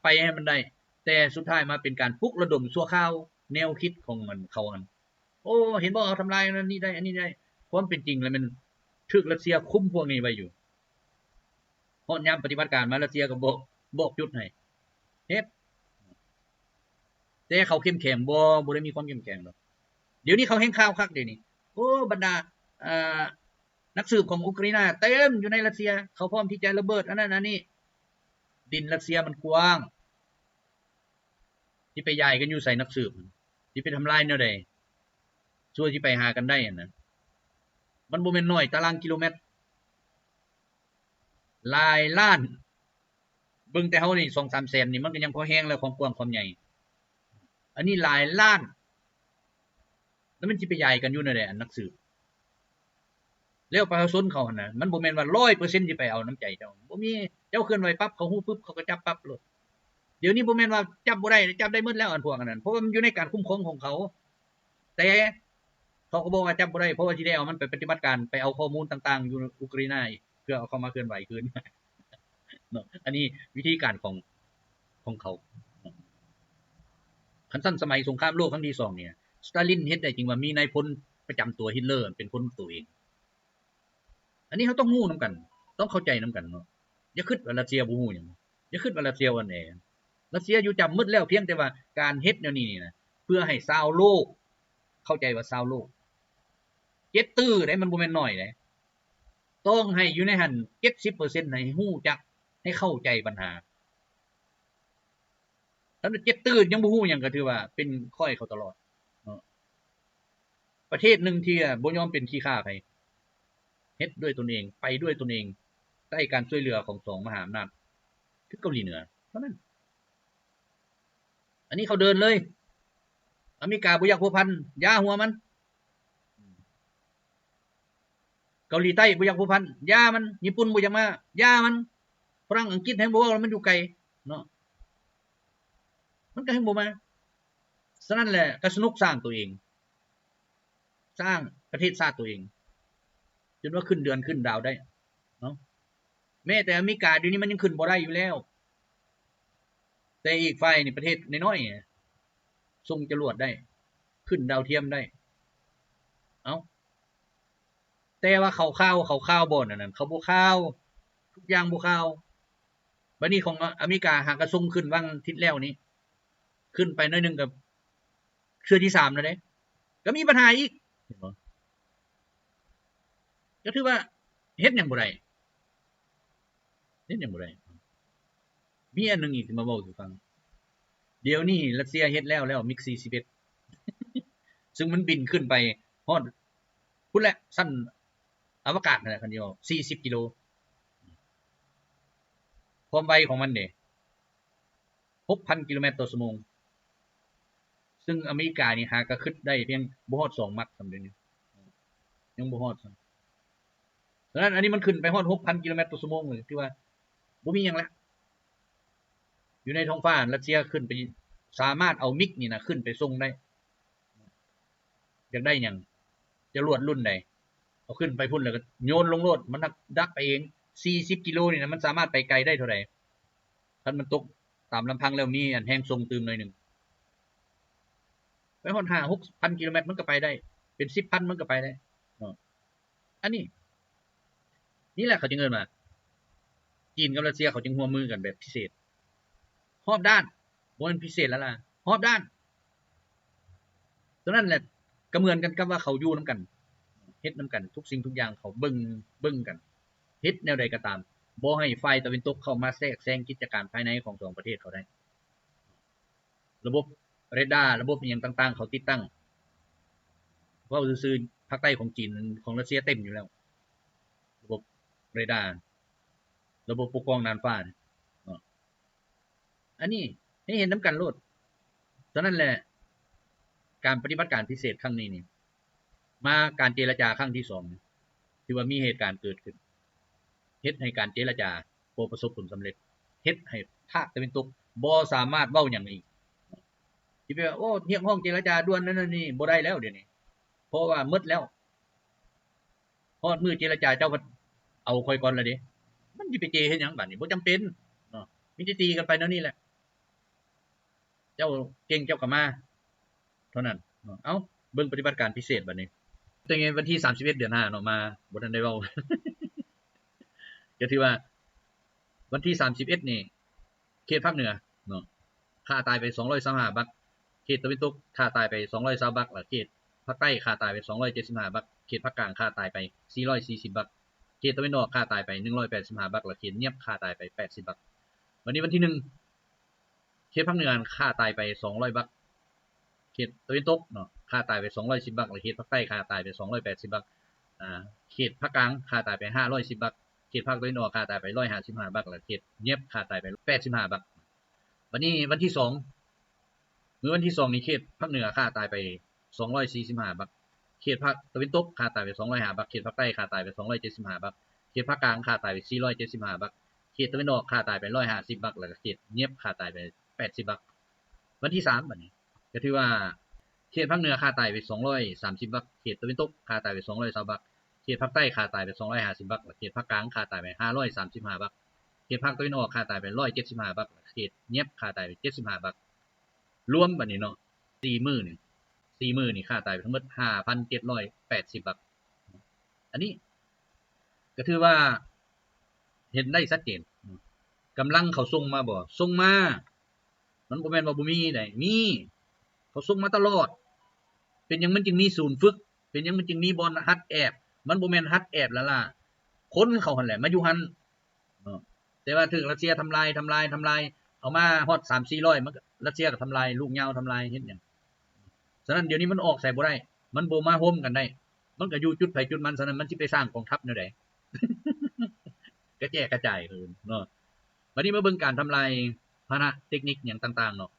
ໄປໃຫ້ມັນໄດ້ ແຕ່ສຸດທ້າຍມາເປັນການປຸກລະດົມຊົ່ວຄາວ ແນວຄິດຂອງມັນ ເຂົາຫັ້ນ. ໂອ້ ເຫັນບໍ່ ເຮົາທຳລາຍອັນນັ້ນນີ້ໄດ້ ອັນນີ້ໄດ້. ຄວາມເປັນຈິງແລ້ວແມ່ນຖືກຣັດເຊຍຄຸມພວກນີ້ໄວ້ຢູ່. ຮອດຍາມປະຕິບັດການມາ ຣັດເຊຍກໍບອກ ບອກຈຸດໃຫ້ເຮັດ. ແຕ່ເຂົາເຂັ້ມແຂງບໍ່? ບໍ່ໄດ້ມີຄວາມເຂັ້ມແຂງດອກ. ດຽວນີ້ເຂົາແຮ່ງຂ່າວຄັກເດນີ້. ໂອ້ ບັນດາ ອ່າ ນັກສືບຂອງອຸກຣາຍນາເຕັມຢູ່ໃນຣັດເຊຍ ເຂົາພ້ອມທີ່ຈະລະເບີດອັນນັ້ນອັນນີ້. ດິນຣັດເຊຍມັນກວ້າງ ຊິໄປຢາຍກັນຢູ່ໃສ? ນັກສືບຊິໄປທຳລາຍແນວໃດ? ຊົ່ວຊິໄປຫາກັນໄດ້ຫັ້ນນະ ມັນບໍ່ແມ່ນໜ້ອຍຕາລາງກິໂລແມັດ ຫຼາຍລ້ານ. ເບິ່ງແຕ່ເຮົານີ້ສອງສາມແສນນີ້ ມັນກໍຍັງພໍແຮງແລ້ວ ຄວາມກວ້າງຄວາມໃຫຍ່. ອັນນີ້ຫຼາຍລ້ານ ແລ້ວມັນຊິໄປຢາຍກັນຢູ່ແນວໃດ? ອັນນັກສືບ ແລ້ວປະຊາຊົນເຂົາຫັ້ນນະ ມັນບໍ່ແມ່ນວ່າຮ້ອຍເປີເຊັນຊິໄປເອົານຳໃຈເຈົ້າ ບໍ່ມີ. ເຈົ້າເຄື່ອນໄຫວປັບ ເຂົາຮູ້ປຶບ ເຂົາກໍຈັບປັບໂລດ. ດຽວນີ້ບໍ່ແມ່ນວ່າຈັບບໍ່ໄດ້ ຈັບໄດ້ໝົດແລ້ວ ອັນພວກອັນນັ້ນ ເພາະວ່າມັນຢູ່ໃນການຄຸ້ມຄອງຂອງເຂົາ. ແຕ່ເຂົາກໍບອກວ່າຈັບບໍ່ໄດ້ ເພາະວ່າຊິໄດ້ເອົາມັນໄປປະຕິບັດການ ໄປເອົາຂໍ້ມູນຕ່າງໆຢູ່ອຸກຣາຍນາອີກ ເພື່ອເອົາເຂົ້າມາເຄື່ອນໄຫວຄືນເນາະ. ອັນນີ້ວິທີການຂອງ ຂອງເຂົາ. ຄັນຊັ້ນສະໄໝສົງຄາມໂລກຄັ້ງທີສອງນີ້ ສະຕາລິນເຮັດໄດ້ຈຶ່ງວ່າມີນາຍພົນປະຈຳຕົວ ຮິດເລີ ເປັນຄົນໂຕເອງ. ອັນນີ້ເຮົາຕ້ອງຮູ້ນຳກັນ ຕ້ອງເຂົ້າໃຈນຳກັນເນາະ. ຢ່າຄິດວ່າຣັດເຊຍບໍ່ຮູ້ຫຍັງ ຢ່າຄິດວ່າຣັດເຊຍອ່ອນແອ. ຣັດເຊຍຢູ່ຈຳໝົດແລ້ວ ພຽງແຕ່ວ່າການເຮັດແນວນີ້ນີ້ນະ ເພື່ອໃຫ້ຊາວໂລກເຂົ້າໃຈວ່າຊາວໂລກ. ເຈັດຕື້ເດ້ ມັນບໍ່ແມ່ນໜ້ອຍເດ້. ຕ້ອງໃຫ້ຢູ່ໃນຫັ້ນເຈັດສິບເປີເຊັນ ໃຫ້ຮູ້ຈັກ ໃຫ້ເຂົ້າໃຈບັນຫາ. ຄັນວ່າເຈັດຕື້ຍັງບໍ່ຮູ້ຫຍັງ ກໍຖືວ່າເປັນຂ້ອຍເຂົາຕະຫຼອດເນາະ. ປະເທດໜຶ່ງທີ່ບໍ່ຍອມເປັນຂີ້ຂ້າໃຜ ເຮັດດ້ວຍຕົນເອງ ໄປດ້ວຍຕົນເອງ ໃຕ້ການຊ່ວຍເຫຼືອຂອງສອງມະຫາອຳນາດ ຄືເກົາຫຼີເໜືອເທົ່ານັ້ນ. ອັນນີ້ເຂົາເດີນເລີຍ ອາເມລິກາບໍ່ຢາກພົວພັນ ຢ່າຫົວມັນ. ເກົາຫຼີໃຕ້ບໍ່ຢາກພົວພັນ ຢ່າມັນ. ຍີ່ປຸ່ນບໍ່ຢາກມາ ຢ່າມັນ. ຝຣັ່ງ ອັງກິດແຮ່ງບໍ່ເວົ້າ ມັນຢູ່ໄກເນາະ ມັນກໍແຮ່ງບໍ່ມາ. ສະນັ້ນແຫຼະ ກໍສະໜຸກສ້າງໂຕເອງ ສ້າງປະເທດຊາດໂຕເອງ ຈົນວ່າຂຶ້ນເດືອນຂຶ້ນດາວໄດ້ເນາະ. ແມ້ແຕ່ອາເມລິກາດຽວນີ້ມັນຍັງຂຶ້ນບໍ່ໄດ້ຢູ່ແລ້ວ ແຕ່ອີກຝ່າຍນີ້ປະເທດນ້ອຍໆ ສົ່ງຈະຫຼວດໄດ້ ຂຶ້ນດາວທຽມໄດ້. ເອົ້າ ແຕ່ວ່າເຂົາຂ່າວ ເຂົາຂ່າວບໍ່ ອັນນັ້ນ ເຂົາບໍ່ຂ່າວ ທຸກຢ່າງບໍ່ຂ່າວ. ບາດນີ້ຂອງອາເມລິກາຫາກະສົ່ງຂຶ້ນຫວ່າງທິດແລ້ວນີ້ ຂຶ້ນໄປໜ້ອຍໜຶ່ງກໍເທື່ອທີສາມແລ້ວເດ້ ກໍມີບັນຫາອີກ ເຫັນບໍ່? ກໍຖືວ່າເຮັດຫຍັງບໍ່ໄດ້ ເຮັດຫຍັງບໍ່ໄດ້. ມີອັນໜຶ່ງອີກທີ່ມາເວົ້າສູ່ຟັງ ດຽວນີ້ຣັດເຊຍເຮັດແລ້ວແລ້ວ MiG ສີ່ສິບເອັດ ຊຶ່ງມັນບິນຂຶ້ນໄປຮອດພຸ້ນແຫຼະ ຊັ້ນອະວະກາດຫັ້ນແຫຼະ ຄັນຊິເວົ້າ ສີ່ສິບກິໂລ ຄວາມໄວຂອງມັນເດ ຫົກພັນກິໂລແມັດຕໍ່ຊົ່ວໂມງ ຊຶ່ງອາເມລິການີ້ຫາກະຄຶດໄດ້ພຽງບໍ່ຮອດສອງມັກຊ້ຳເດ ຍັງບໍ່ຮອດຊ້ຳ. ສະນັ້ນອັນນີ້ມັນຂຶ້ນໄປຮອດຫົກພັນກິໂລແມັດຕໍ່ຊົ່ວໂມງເລີຍ ຖືວ່າບໍ່ມີຫຍັງລະ ຢູ່ໃນທ້ອງຟ້າ ຣັດເຊຍຂຶ້ນໄປ ສາມາດເອົາ MiG ນີ້ນະ ຂຶ້ນໄປສົ່ງໄດ້. ຢາກໄດ້ຫຍັງ? ຈະລວດລຸ້ນໃດ? ເອົາຂຶ້ນໄປພຸ້ນແລ້ວກໍໂຍນລົງໂລດ ມັນດັກໄປເອງ. ສີ່ສິບກິໂລນີ້ນະ ມັນສາມາດໄປໄກໄດ້ເທົ່າໃດ? ຄັນມັນຕົກຕາມລຳພັງແລ້ວ ມີອັນແຮງສົ່ງຕື່ມໜ້ອຍໜຶ່ງ ໄປຮອດຫ້າຫົກພັນກິໂລແມັດ ມັນກໍໄປໄດ້ ເປັນສິບພັນມັນກໍໄປໄດ້ເນາະ. ອັນນີ້ ນີ້ແຫຼະເຂົາຈຶ່ງເອີ້ນວ່າ ຈີນກັບຣັດເຊຍເຂົາຈຶ່ງຮ່ວມມືກັນແບບພິເສດ ຮອບດ້ານ ບໍ່ແມ່ນພິເສດລ້າໆ ຮອບດ້ານ. ໂຕນັ້ນແຫຼະ ກໍເໝືອນກັນກັບວ່າເຂົາຢູ່ນຳກັນ ເຮັດນຳກັນ ທຸກສິ່ງທຸກຢ່າງເຂົາເບິ່ງ ເບິ່ງກັນ ເຮັດແນວໃດກໍຕາມ ບໍ່ໃຫ້ຝ່າຍຕາເວັນຕົກເຂົ້າມາແຊກແຊງກິດຈະການພາຍໃນຂອງສອງປະເທດເຂົາໄດ້. ລະບົບເຣດາ ລະບົບອີ່ຫຍັງຕ່າງໆ ເຂົາຕິດຕັ້ງ ເວົ້າຊື່ໆ ພາກໃຕ້ຂອງຈີນ ຂອງຣັດເຊຍເຕັມຢູ່ແລ້ວ ລະບົບເຣດາ ລະບົບປົກປ້ອງນ່ານຟ້າເນາະ. ອັນນີ້ໃຫ້ເຫັນນຳກັນໂລດ. ສະນັ້ນແຫຼະ ການປະຕິບັດການພິເສດຄັ້ງນີ້ນີ້ ມາການເຈລະຈາຄັ້ງທີສອງ ຖືວ່າມີເຫດການເກີດຂຶ້ນ ເຮັດໃຫ້ການເຈລະຈາບໍ່ປະສົບຜົນສຳເລັດ ເຮັດໃຫ້ພາກຕາເວັນຕົກບໍ່ສາມາດເວົ້າຫຍັງໄດ້ອີກ. ຊິໄປວ່າ ໂອ້ ຮຽກຮ້ອງເຈລະຈາດ່ວນນັ້ນນີ້ ບໍ່ໄດ້ແລ້ວດຽວນີ້ ເພາະວ່າໝົດແລ້ວ. ຮອດມື້ເຈລະຈາເຈົ້າພັດເອົາຂ້ອຍກ່ອນລະເດ ມັນຊິໄປເຈເຮັດຫຍັງບາດນີ້ ບໍ່ຈຳເປັນເນາະ ມີແຕ່ຕີກັນໄປແນວນີ້ແຫຼະ ເຈົ້າເກັ່ງເຈົ້າກໍມາເທົ່ານັ້ນເນາະ. ເອົ້າ ເບິ່ງປະຕິບັດການພິເສດບາດນີ້ ແຕ່ວັນທີສາມສິບເອັດ ເດືອນຫ້າເນາະ ມາບໍ່ທັນໄດ້ເວົ້າ ກໍຖືວ່າວັນທີສາມສິບເອັດນີ້ ເຂດພາກເໜືອເນາະ ຂ້າຕາຍໄປສອງຮ້ອຍຊາວຫ້າບັກ, ເຂດຕາເວັນຕົກຂ້າຕາຍໄປສອງຮ້ອຍຊາວບັກ ແລະ ເຂດພາກໃຕ້ຂ້າຕາຍໄປສອງຮ້ອຍເຈັດສິບຫ້າບັກ, ເຂດພາກກາງຂ້າຕາຍໄປສີ່ຮ້ອຍສີ່ສິບບັກ, ເຂດຕາເວັນອອກຂ້າຕາຍໄປໜຶ່ງຮ້ອຍແປດສິບຫ້າບັກ ແລະ ເຂດງຽບຂ້າຕາຍໄປແປດສິບບັກ. ບັດນີ້ວັນທີໜຶ່ງ ເຂດພາກເໜືອຂ້າຕາຍໄປສອງຮ້ອຍບັກ, ເຂດຕາເວັນຕົກເນາະ ຂ້າຕາຍໄປສອງຮ້ອຍສິບບັກ ແລະ ເຂດພາກໃຕ້ຂ້າຕາຍໄປສອງຮ້ອຍແປດສິບບັກ, ອາ ເຂດພາກກາງຂ້າຕາຍໄປຫ້າຮ້ອຍສິບບັກ, ເຂດພາກຕາເວັນອອກຂ້າຕາຍໄປຮ້ອຍຫ້າສິບຫ້າບັກ ແລະ ເຂດງຽບຂ້າຕາຍໄປແປດສິບຫ້າບັກ. ບັດນີ້ວັນທີສອງ ມື້ວັນທີສອງນີ້ ເຂດພາກເໜືອຂ້າຕາຍໄປສອງຮ້ອຍສີ່ສິບຫ້າບັກ, ເຂດພາກຕາເວັນຕົກຂ້າຕາຍໄປສອງຮ້ອຍຫ້າບັກ, ເຂດພາກໃຕ້ຂ້າຕາຍໄປສອງຮ້ອຍເຈັດສິບຫ້າບັກ, ເຂດພາກກາງຂ້າຕາຍໄປສີ່ຮ້ອຍເຈັດສິບຫ້າບັກ, ເຂດຕາເວັນອອກຂ້າຕາຍໄປຮ້ອຍຫ້າສິບບັກ ແລະ ເຂດງຽບຂ້າຕາຍໄປແປດສິບບັກ. ວັນທີສາມ ບັດນີ້ ກໍຖືວ່າເຂດພາກເໜືອຂ້າຕາຍໄປສອງຮ້ອຍສາມສິບບັກ, ເຂດຕາເວັນຕົກຂ້າຕາຍໄປສອງຮ້ອຍຊາວບັກ, ເຂດພາກໃຕ້ຂ້າຕາຍໄປສອງຮ້ອຍຫ້າສິບບັກ ແລະ ເຂດພາກກາງຂ້າຕາຍໄປຫ້າຮ້ອຍສາມສິບຫ້າບັກ, ເຂດພາກຕາເວັນອອກຂ້າຕາຍໄປຮ້ອຍເຈັດສິບຫ້າບັກ ແລະ ເຂດງຽບຂ້າຕາຍໄປເຈັດສິບຫ້າບັກ. ລວມບັດນີ້ເນາະ ສີ່ມື້ນີ້ ສີ່ມື້ນີ້ຂ້າຕາຍໄປທັງໝົດຫ້າພັນເຈັດຮ້ອຍແປດສິບບັກ. ອັນນີ້ກໍຖືວ່າເຫັນໄດ້ຊັດເຈນ ກຳລັງເຂົາສົ່ງມາບໍ່? ສົ່ງມາ. ມັນບໍ່ແມ່ນວ່າບໍ່ມີໃດ໋ ມີ ເຂົາສົ່ງມາຕະຫຼອດ. ເປັນຫຍັງມັນຈຶ່ງມີສູນຝຶກ? ເປັນຫຍັງມັນຈຶ່ງມີບ່ອນຫັດແອບ? ມັນບໍ່ແມ່ນຫັດແອບລ້າໆ ຄົນເຂົາຫັ້ນແຫຼະມາຢູ່ຫັ້ນເນາະ. ແຕ່ວ່າຖືກຣັດເຊຍທຳລາຍ ທຳລາຍ ທຳລາຍ ເອົາມາຮອດສາມສີ່ຮ້ອຍ ມັນກໍ ຣັດເຊຍກໍທຳລາຍ ລູກຍາວທຳລາຍ ເຮັດຫຍັງ? ສະນັ້ນດຽວນີ້ມັນອອກໃສບໍ່ໄດ້ ມັນບໍ່ມາໂຮມກັນໄດ້ ມັນກໍຢູ່ຈຸດໃຜຈຸດມັນ. ສະນັ້ນມັນຊິໄປສ້າງກອງທັບແນວໃດ? ກະແຈກກະຈາຍເນາະ. ບັດນີ້ມາເບິ່ງການທຳລາຍພາຫະນະເຕັກນິກຫຍັງຕ່າງໆເນາະ.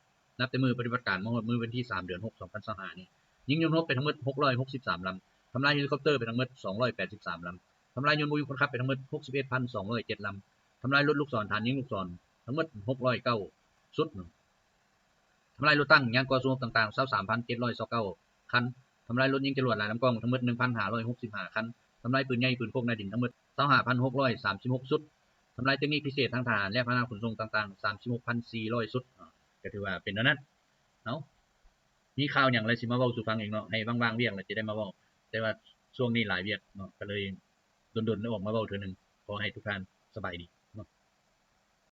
ນັບແຕ່ມື້ປະຕິບັດການມາຮອດມື້ວັນທີສາມ ເດືອນຫົກ ສອງພັນຊາວຫ້ານີ້ ຍິງຍົນຮົບໄປທັງໝົດຫົກຮ້ອຍຫົກສິບສາມລຳ, ທຳລາຍເຮລິຄອບເຕີໄປທັງໝົດສອງຮ້ອຍແປດສິບສາມລຳ, ທຳລາຍຍົນບໍ່ມີຄົນຂັບໄປທັງໝົດ ຫົກສິບເອັດພັນສອງຮ້ອຍເຈັດລຳ. ທຳລາຍລົດລູກສອນ ຖ່ານຍິງລູກສອນ ທັງໝົດ ຫົກຮ້ອຍເກົ້າຊຸດ. ທຳລາຍລົດຖັງ ຍານກໍ່ສູ້ຮົບຕ່າງໆ ຊາວສາມພັນເຈັດຮ້ອຍຊາວເກົ້າຄັນ. ທຳລາຍລົດຍິງຈະຫຼວດຫຼາຍລຳກ້ອງ ທັງໝົດ ໜຶ່ງພັນຫ້າຮ້ອຍຫົກສິບຫ້າຄັນ. ທຳລາຍປືນໃຫຍ່ ປືນພົກ ໜ້າດິນ ທັງໝົດ ຊາວຫ້າພັນຫົກຮ້ອຍສາມສິບຫົກຊຸດ. ທຳລາຍເຕັກນິກພິເສດທາງທະຫານ ແລະ ພາຫະນະຂົນສົ່ງຕ່າງໆ ສາມສິບຫົກພັນສີ່ຮ້ອຍຊຸດ. ກໍຖືວ່າເປັນແນວນັ້ນ. ເອົາ ມີຂ່າວຫຍັງແລ້ວຊິມາເວົ້າສູ່ຟັງອີກເນາະ, ໃຫ້ວ່າງໆວຽກແລ້ວຈະໄດ້ມາເວົ້າ, ແຕ່ວ່າຊ່ວງນີ້ຫຼາຍວຽກເນາະ ກໍເລີຍດົນໆໄດ້ອອກມາເວົ້າເທື່ອໜຶ່ງ. ຂໍໃຫ້ທຸກທ່ານສະບາຍດີ.